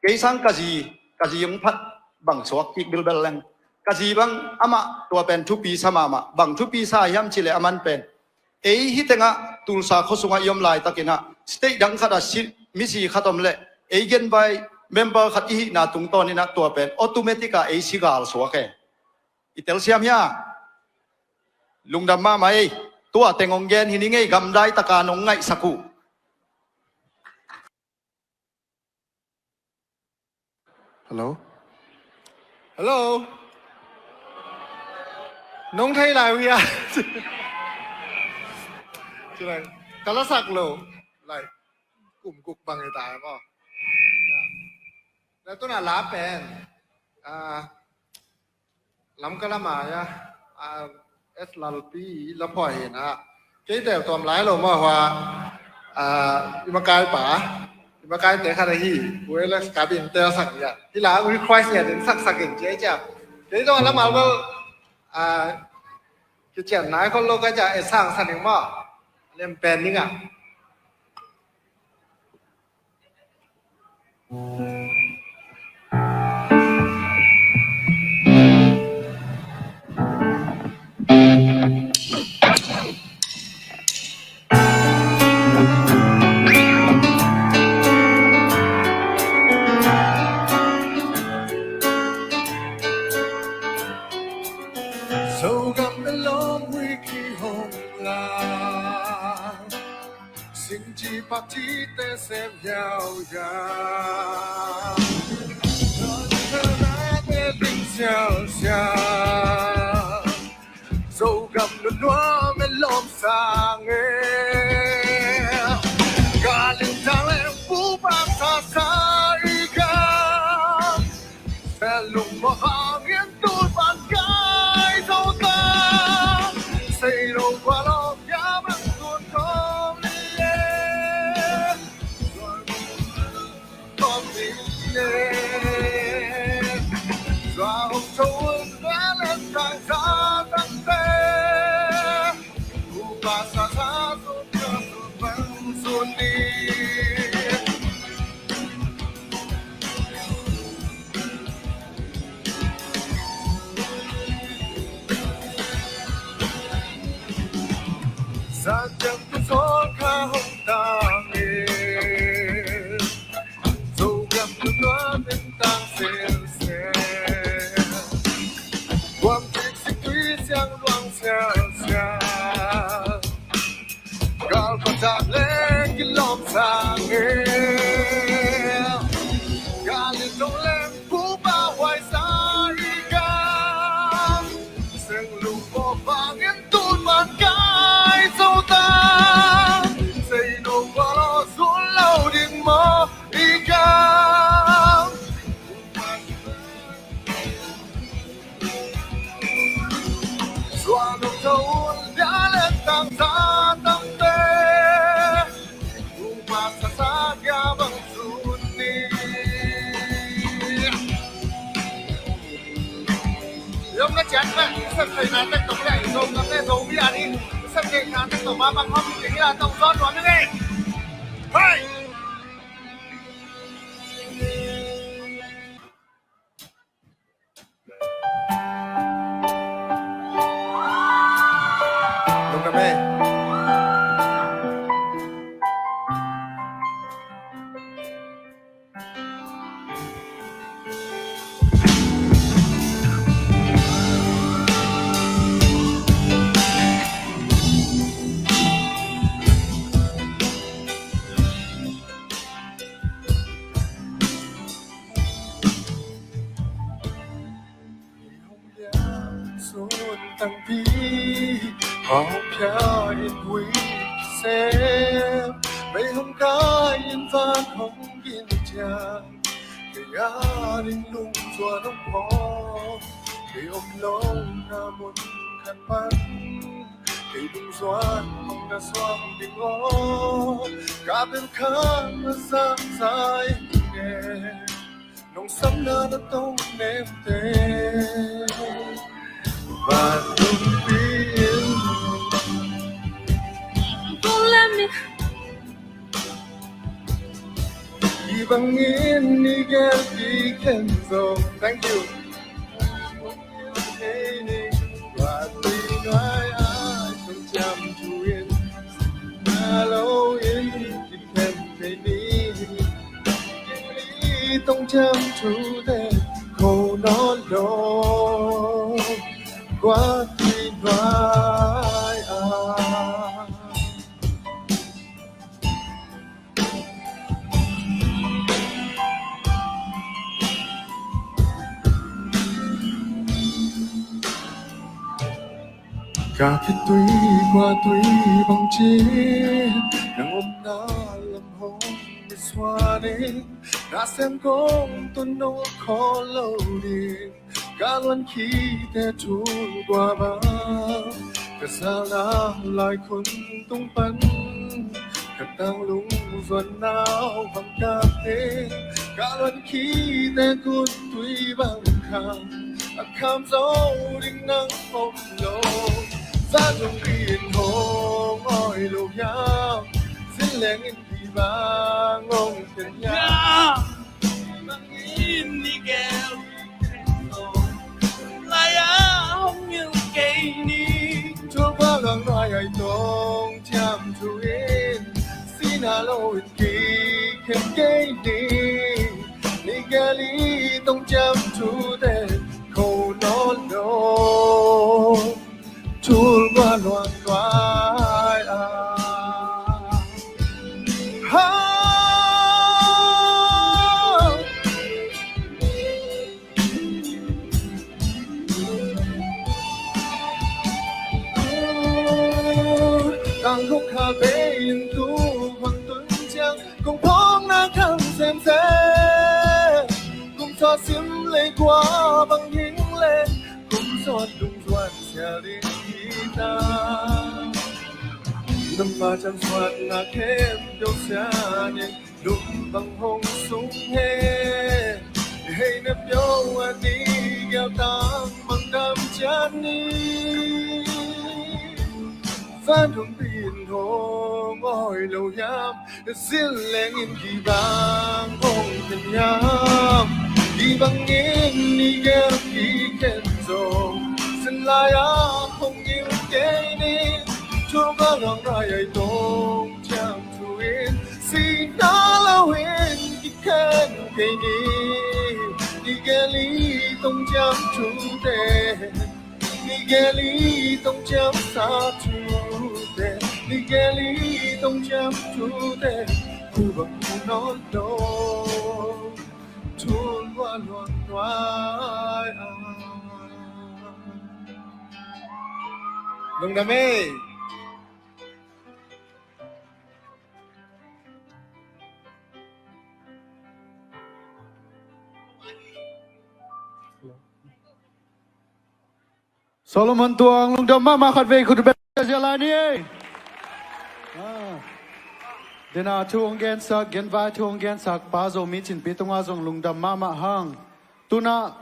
kei sang ka zi, ka zi ong phat bang suak kik bilbel leng. Ka zi bang amah tua pen thupi sa mahmah, bang thupi sa hiam cih le a man pen ei hih tengah Tulsa khuasungah i om laitakinah state dang khatah si, misi khat om leh ei genvai member khat i hihna tungtawninah tua pen automatic ah ei sigal suak e. I telsiam hia? Lungdam mahmah ei. Tua teng ong gen hi ning ei, gamdai taka nong ngaihsak uh. Hello? Hello? Nong thei lai uh hia? Ci lai. Ka lasak lo. Lai. Kum guk bang hi ta maw. Lai tuna la pen. Ah, Lamka lamah a, a, S Lalpi Laphuai hi na. Keite tuam lai lo maw hua, a, i makaipa, i makaite khat ahi, Pu Alex Kapin tel sak ya. Hi la request ya din sak sak in cia cia. Kei tua lamah bel, a, kician nai khol lo ka cia e sang sa ning maw. Lem pen ning a. Zogam a lawm wiki hong la. Singci pakcite sem hiauhiau. Nonsenate ling siausiau. Zogam nunuam e lawm sang e. Ka lintang le pu bang sasa i gam. Sa lung mawh hang in tun pan kai zo ta. Sei lo kua lo ya man tun kong li e. Kong li e. Zua hong zo un na len tang sa tang te. Upa sa sa sun ka sun bang sun ni. Sa jang tu zol ka hong tang e. Zogam tu nuam in tang sel sel. Guam tik sik tui Leng kilawm sang e. Ka lin dong leng pupa huai sa i gam. Seng lung pawh vangin tun man kai zo ta. Sei no pa lo zun lo ding maw i gam. Zuan hong tho un bia le tang za tamte. Upa sa sa kia bang sun ni. Yom na ciat na, sem thei na tek tong le, zong na te zong bia ni, sem thei na tek tong ma bang hom ni la tong zon nuam ni. Hei! Lungdam e. Sun tangpi hong pia in hui kisem, mei hong kai in van hong gin ciang, kei a ding lungzuan hong pawng, kei om lo na mun khat pan, kei lungzuan hong na suang ding aw, ka bel khan na zang zai ne. Nong samna na tong nemte. Van lungpi in. Kong lam in. I bangin i gel i khen zong. Thank you. Wat i ngai ai tong ciam thu in. Na lo in. Khen kei ni, tong ciam thute ko nawn lo, kua tui nuai a. Ka khitui kua tui bang ci, nang omna lam hong misuan in, na sem kong tun nong khol lo ding. Ka luan khite thu kua bang, ka salna lai khun tung pan, ka tang lungzuan nau bang ka te, ka luan khite khun tui bang khang. A kham zo ding nang om lo. Zan hong pi in hong oi lo hiam? Zin leng in pi bang hong khen hiam? Bang in ni gel lai a hong ngil kei ni. Thul kua luang nuai ai tong ciam thu in. Sina lo in ki khen kei ni. Ni gel i tong ciam thute ko nawn lo. Thul kua luang nuai a. Ha. Tang luk kha bei in tu hon tun ciang, kong phong na khang sem sem. Kum sa sim lei kua bang hing leng, kum sot lungzuan sia ding hi ta. Namma cam suat na khem dong sia ning. Lum bang hong sung he, hei na pyo a ni gel tang bang dam cian ni. Van hong pi in hong oi lo hiam, zin leng in ki bang hong khen hiam. Ki bang in ni gel ki khen zong, sin lai a hong ngil kei ni. Thul kua luang nuai ai tong ciam thu in. Sina lo in ki khen kei ni. Ni gel i tong ciam thute. Ni gel i tong ciam sa thute. Ni Geli tong ciam tute, ku bang ku nawn lo, thul hua luang nuai a. Lungdam ei. Solomon Tuang, lungdam mahmah, khatvei khut beng zia lai ni ei. Ah. Dena thu hong gensak, genvai thu hong gensak, Pa Zomi Cinpi tungah zong lungdam mahmah hang. Tunah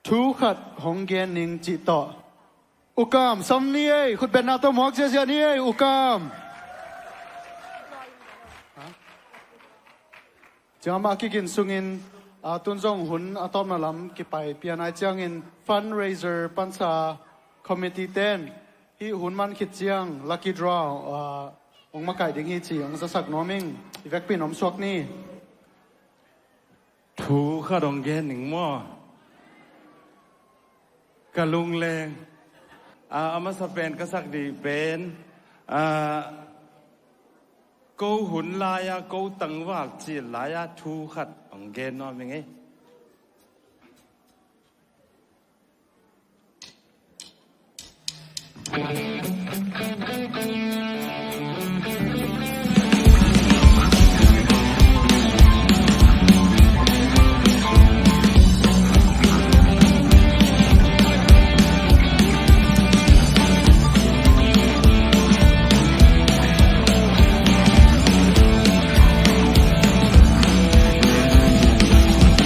thu khat hong gen ning cih tawh. U Kam, sam ni ei, khut benna tawh muak ziazia ni ei, U Kam. Ciang amah kikin sungin, a, tun zong hun a tawpna lam kipai pian ai ciangin fundraiser pansa committee ten hih hun man khit ciang lucky draw, a, hong makaih ding hi ci hong zasak nuam ing. I vekpi in om suak ni. Thu khat hong gen ning maw. Ka lungleng, a, a masa pen ka sak dih pen, a, ko hun lai-a, ko tangval cil lai-a thu khat hong gen nuam ing ei.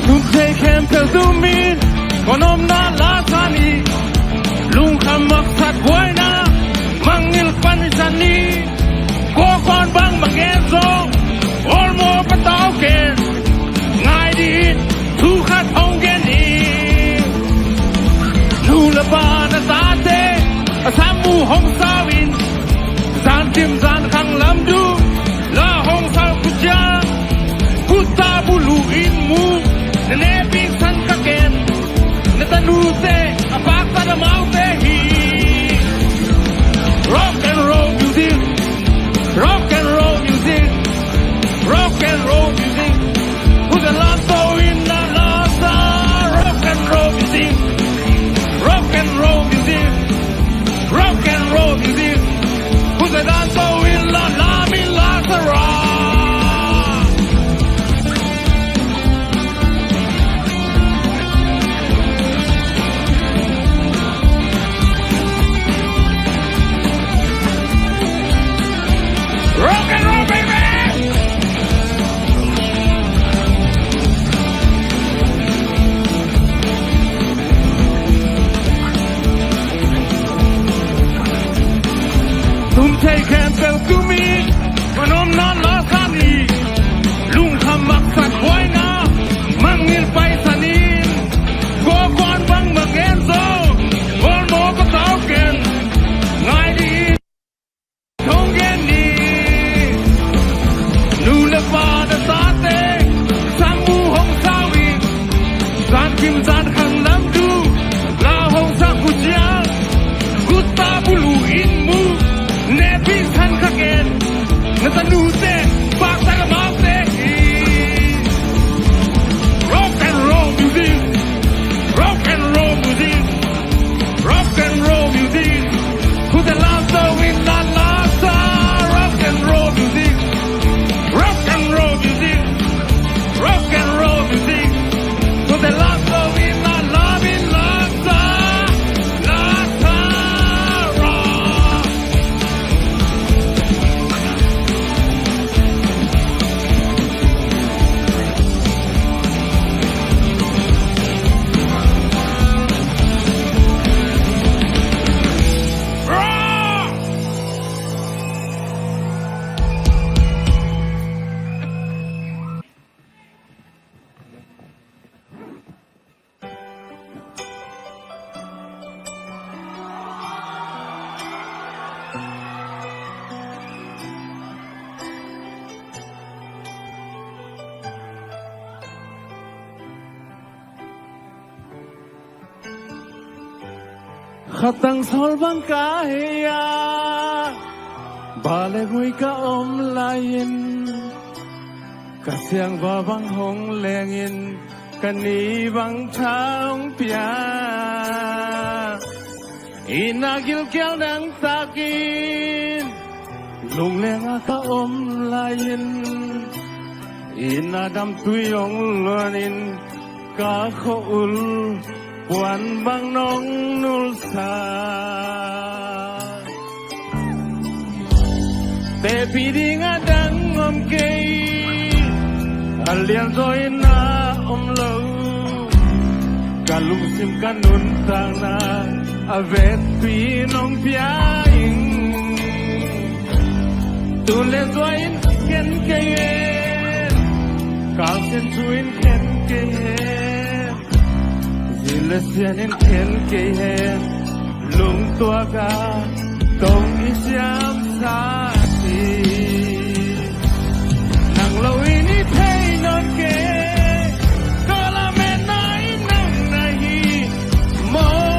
Nunthei khempeuh tumin, kong omna la sa ni, lungkham maksat buaina, mangngilh pan i sa ni, kawkawn bang bang gen zong, awlmawh patau ken, ngai dih in, thu khat hong gen ni. Nu le pa na tate, a sam mu hong sau in, zankim zankhang lamdung, la hong sau kut ciang, kutta bulu in mu, na ne pingsan ka ken, na tanute, a paktat amaute hi. Rock and roll music, rock and roll music, rock and roll music. Put the love soul in the love song. Rock and roll music, rock and roll music, rock and roll music. Put the love soul in the love in Lazarus. Rock and roll, baby! Tum thei khempeuh tumin, man omna la sa ni, lungkham maksat buaina, mangngilh paisan in, kawkawn bang bang gen zo, awlmawh patau ken, ngai dih in, hong gen ni. Nu le pa na tate, sam mu hong sau in, zankim zankhang lamdung, la hong sau kut ciang, kutta bulu in mu, ne pingsan ka ken, na tanute, paktat amaute hi. Rock and roll music, rock and roll music, rock and roll music. Put the love soul in the love song. Rock and roll music, rock and roll music, rock and roll music. Put the love soul in the love in love song. Love song, rock. Khatang sawl bang ka hei a, Pa le gui ka om lai-in, ka siangva bang hong lengin, ka ni bang tha hong pia. Inn a gilkial dangtakin, lunglenga ka om lai-in, inn a damtui hong luanin, ka khua-ul puan bang nong nulsa. Tepih ding a dang om kei, a lianzaw in a om lo. Ka lungsim ka nuntakna, a vekpi nong pia ing. Tun le zua in khen kei hen, kalsiam thu in khen kei hen, zin le sian in khen kei hen, lungtuak a tong i siamsa hi. Nang lo in i thei nawn kei, ka lametna in nang na hi maw.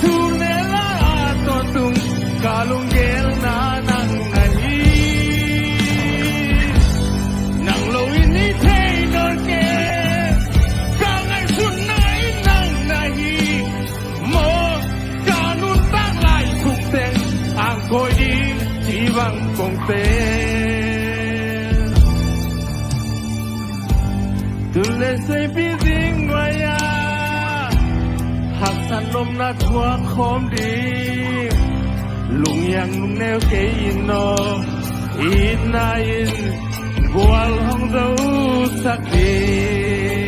Thu le la a tawntung, ka lunggelna nang na hi. Nang lo in i thei nawn kei, ka ngaihsutna in nang na hi maw. Ka nuntak lai sung teng, ang kawi ding ci bang kong ten. Tun le seipih ding nuai-a, haksat nopna thuak khawm ding. Lunghiang lungneu kei in aw, inn a in gual hong zosak ding.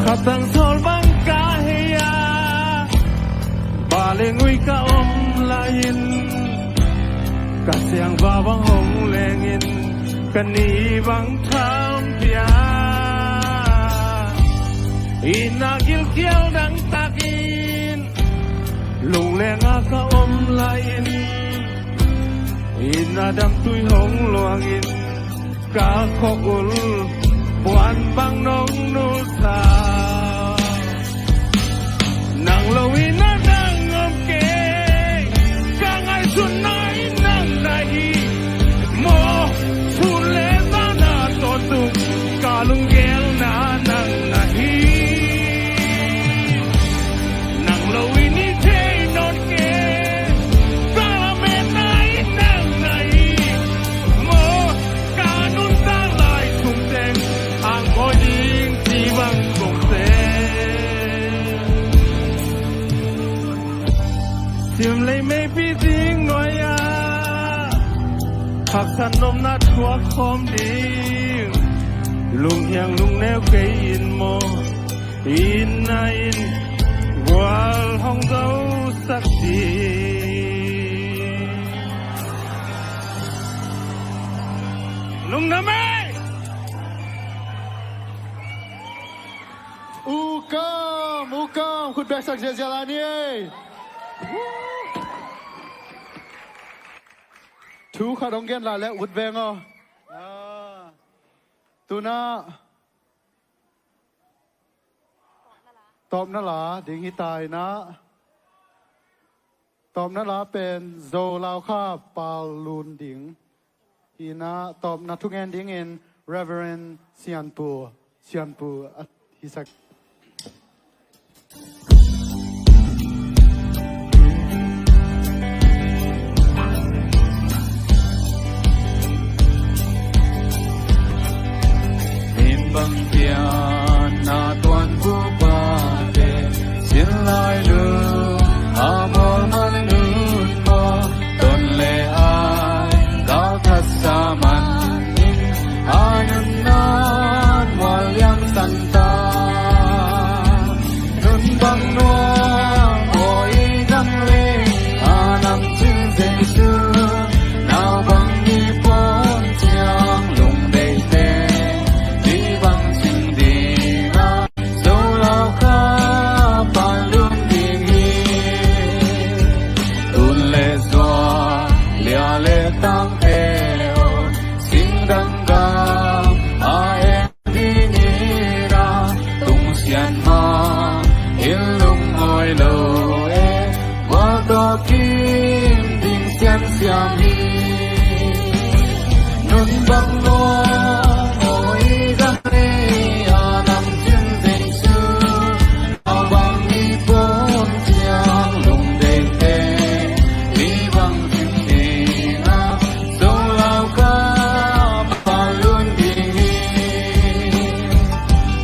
Khatang sawl bang ka hei a, pa le gui ka om lai-in, ka siangva bang hong lengin, ka ni bang tha hong pia. Inn a gilkial dangtakin, lunglenga ka om lai-in, inn a damtui hong luangin, ka khua-ul puan bang nong nulsa. Nang lo in a dang om kei, ka ngaihsutna in nang na hi maw. Thu le la a tawntung, ka lunggelna nang na hi. Nang lo in i thei nawn kei, ka lametna in nang na hi maw. Ka nuntak lai sung teng, ang kawi ding ci bang kong ten. Sim lei meipi ding nuai-a, haksat nopna thuak khawm ding. Lunghiang lungneu kei in maw, inn a in gual hong zosak ding. Lungdam ei. U Kam, U Kam, khut beksak ziahziah lai ni ei. Thu khat hong gen lai leh ut veng aw. Ah. Tu-in ah tawpna la ding hi ta in ah. Tawpna la pen Zo Laukha Pal Lun ding hi in ah, tawpna thungen dingin Reverend Sianpu, Sianpu a hisak. Min bang pian na tuan bu pate, sin lai lu a mual man nun maw, ton le ai gal that sa man in, a nunnan mual liang san ta. Nun siam hi. Nun bang nuam aw i zang le, a nam cin Jesu. Nau bang i pom ciang lungdengte, i bang cin ding a, zo lau ka pa lun ding hi.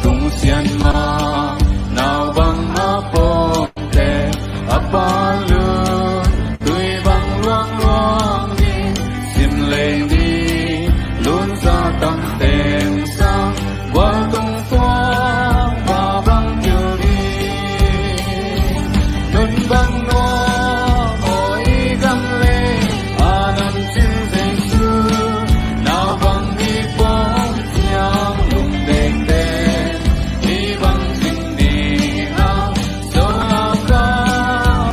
Tung sian ma, nau bang a pom te, a pa lun tui bang luangluang ding, sim lei ni lun za tam teng sang, gual tung tuang pa bang kil ding. Nun bang nuam aw i gam le, a nam cin Jesu. Nau bang i pom ciang lungdengte, i bang cin ding a, zo lau ka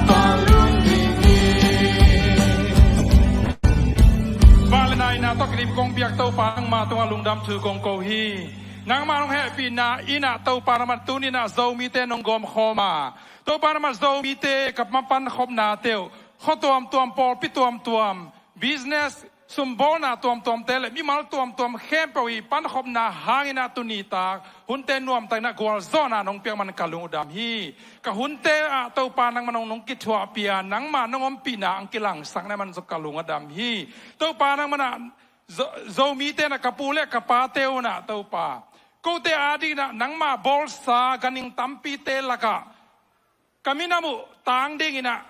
pa lun ding hi. Valentine na tawh kidim kong biak Topa nangmah tungah lungdam thu kong ko hi. Nangmah nong hehpihna in ah Topa nangmah tuni in ah Zomite nong gawmkhawm a, Topa nangmah Zomite ka mapan khopnate uh, khua tuamtuam, pawlpi tuamtuam, business, sumbawlna tuamtuamte le mimal tuamtuam khempeuh i pankhopna hangin ah tuni tak hunte nuamtakin ah gualzawhna nong piak man ka lung uh dam hi. Ka hunte ah Topa nangmah nong, nong kithuahpih a, nangmah nong ompihna ang kilangsakna man zong ka lung a dam hi. Topa nangmah na Zo-, Zomite na ka pu le ka pate uh na Topa, kote ading na nangmah bawlsa ganhing tampite lakah ka minam uh tang dingin ah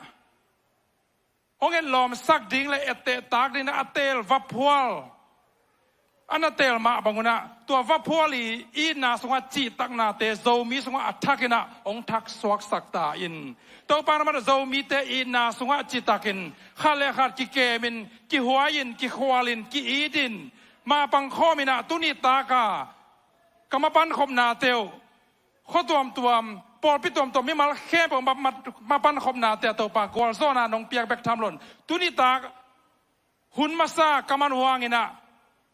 hong etlawmsak ding le ettehtak dingin ah a teel vaphual, a na teel mah bangun ah tua vaphual i itna sungah cihtaknate Zomi sungah a thakin ah hong thaksuaksak ta in. Topa nangmah na Zomite itna sungah citakin khat le khat kikemin, kihuai-in, kikhualin, ki-itin, mapang khawmin ah tuni taka ka mapan khopnate uh, khua tuamtuam, pawlpi tuamtuam, mimal khempeuh ma-, ma-, mapan khopnate ah Topa gualzawhna nong piak bek tham loin, tuni tak hun masa ka man uh hangin ah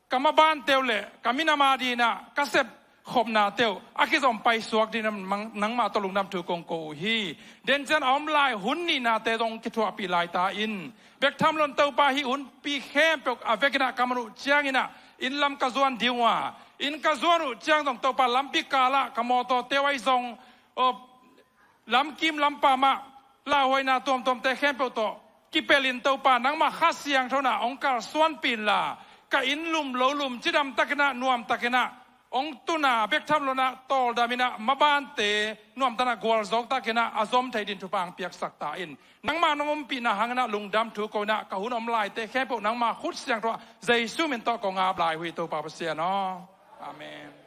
ka mabante uh le ka minam adingin ah ka sep khopnate uh a kizom paisuak dingin ah nangmah tawh lungdam thu kong ko uh hi. Dencian a om lai hun nihnate zong kithuahpih lai ta in, bek tham loin Topa hih hunpi khempeuh a vekin ah ka man uh ciangin ah inn lam ka zuan ding uh a, inn ka zuan uh ciang zong Topa lampi kalah ka mawtawte uh ahi zong, aw, lamkim lampam ah lauhuaina tuamtuamte khempeuh tawh kipelhin Topa nangmah Kha Siangtho in ah hong kalsuanpih inla, ka inn lum lo lum cidamtakin ah nuamtakin ah hong tun a, bek tham loin ah tawldamin ah mabante nuamtakin ah gualzawhtakin ah a zom thei dingin thupha hong piaksak ta in. Nangmah nong ompihna hangin ah lungdam thu ko in ah ka hun om laite khempeuh nangmah khut siangtho ah Jesu min tawh kong ap lai uh hi Topa Pasian aw. Amen.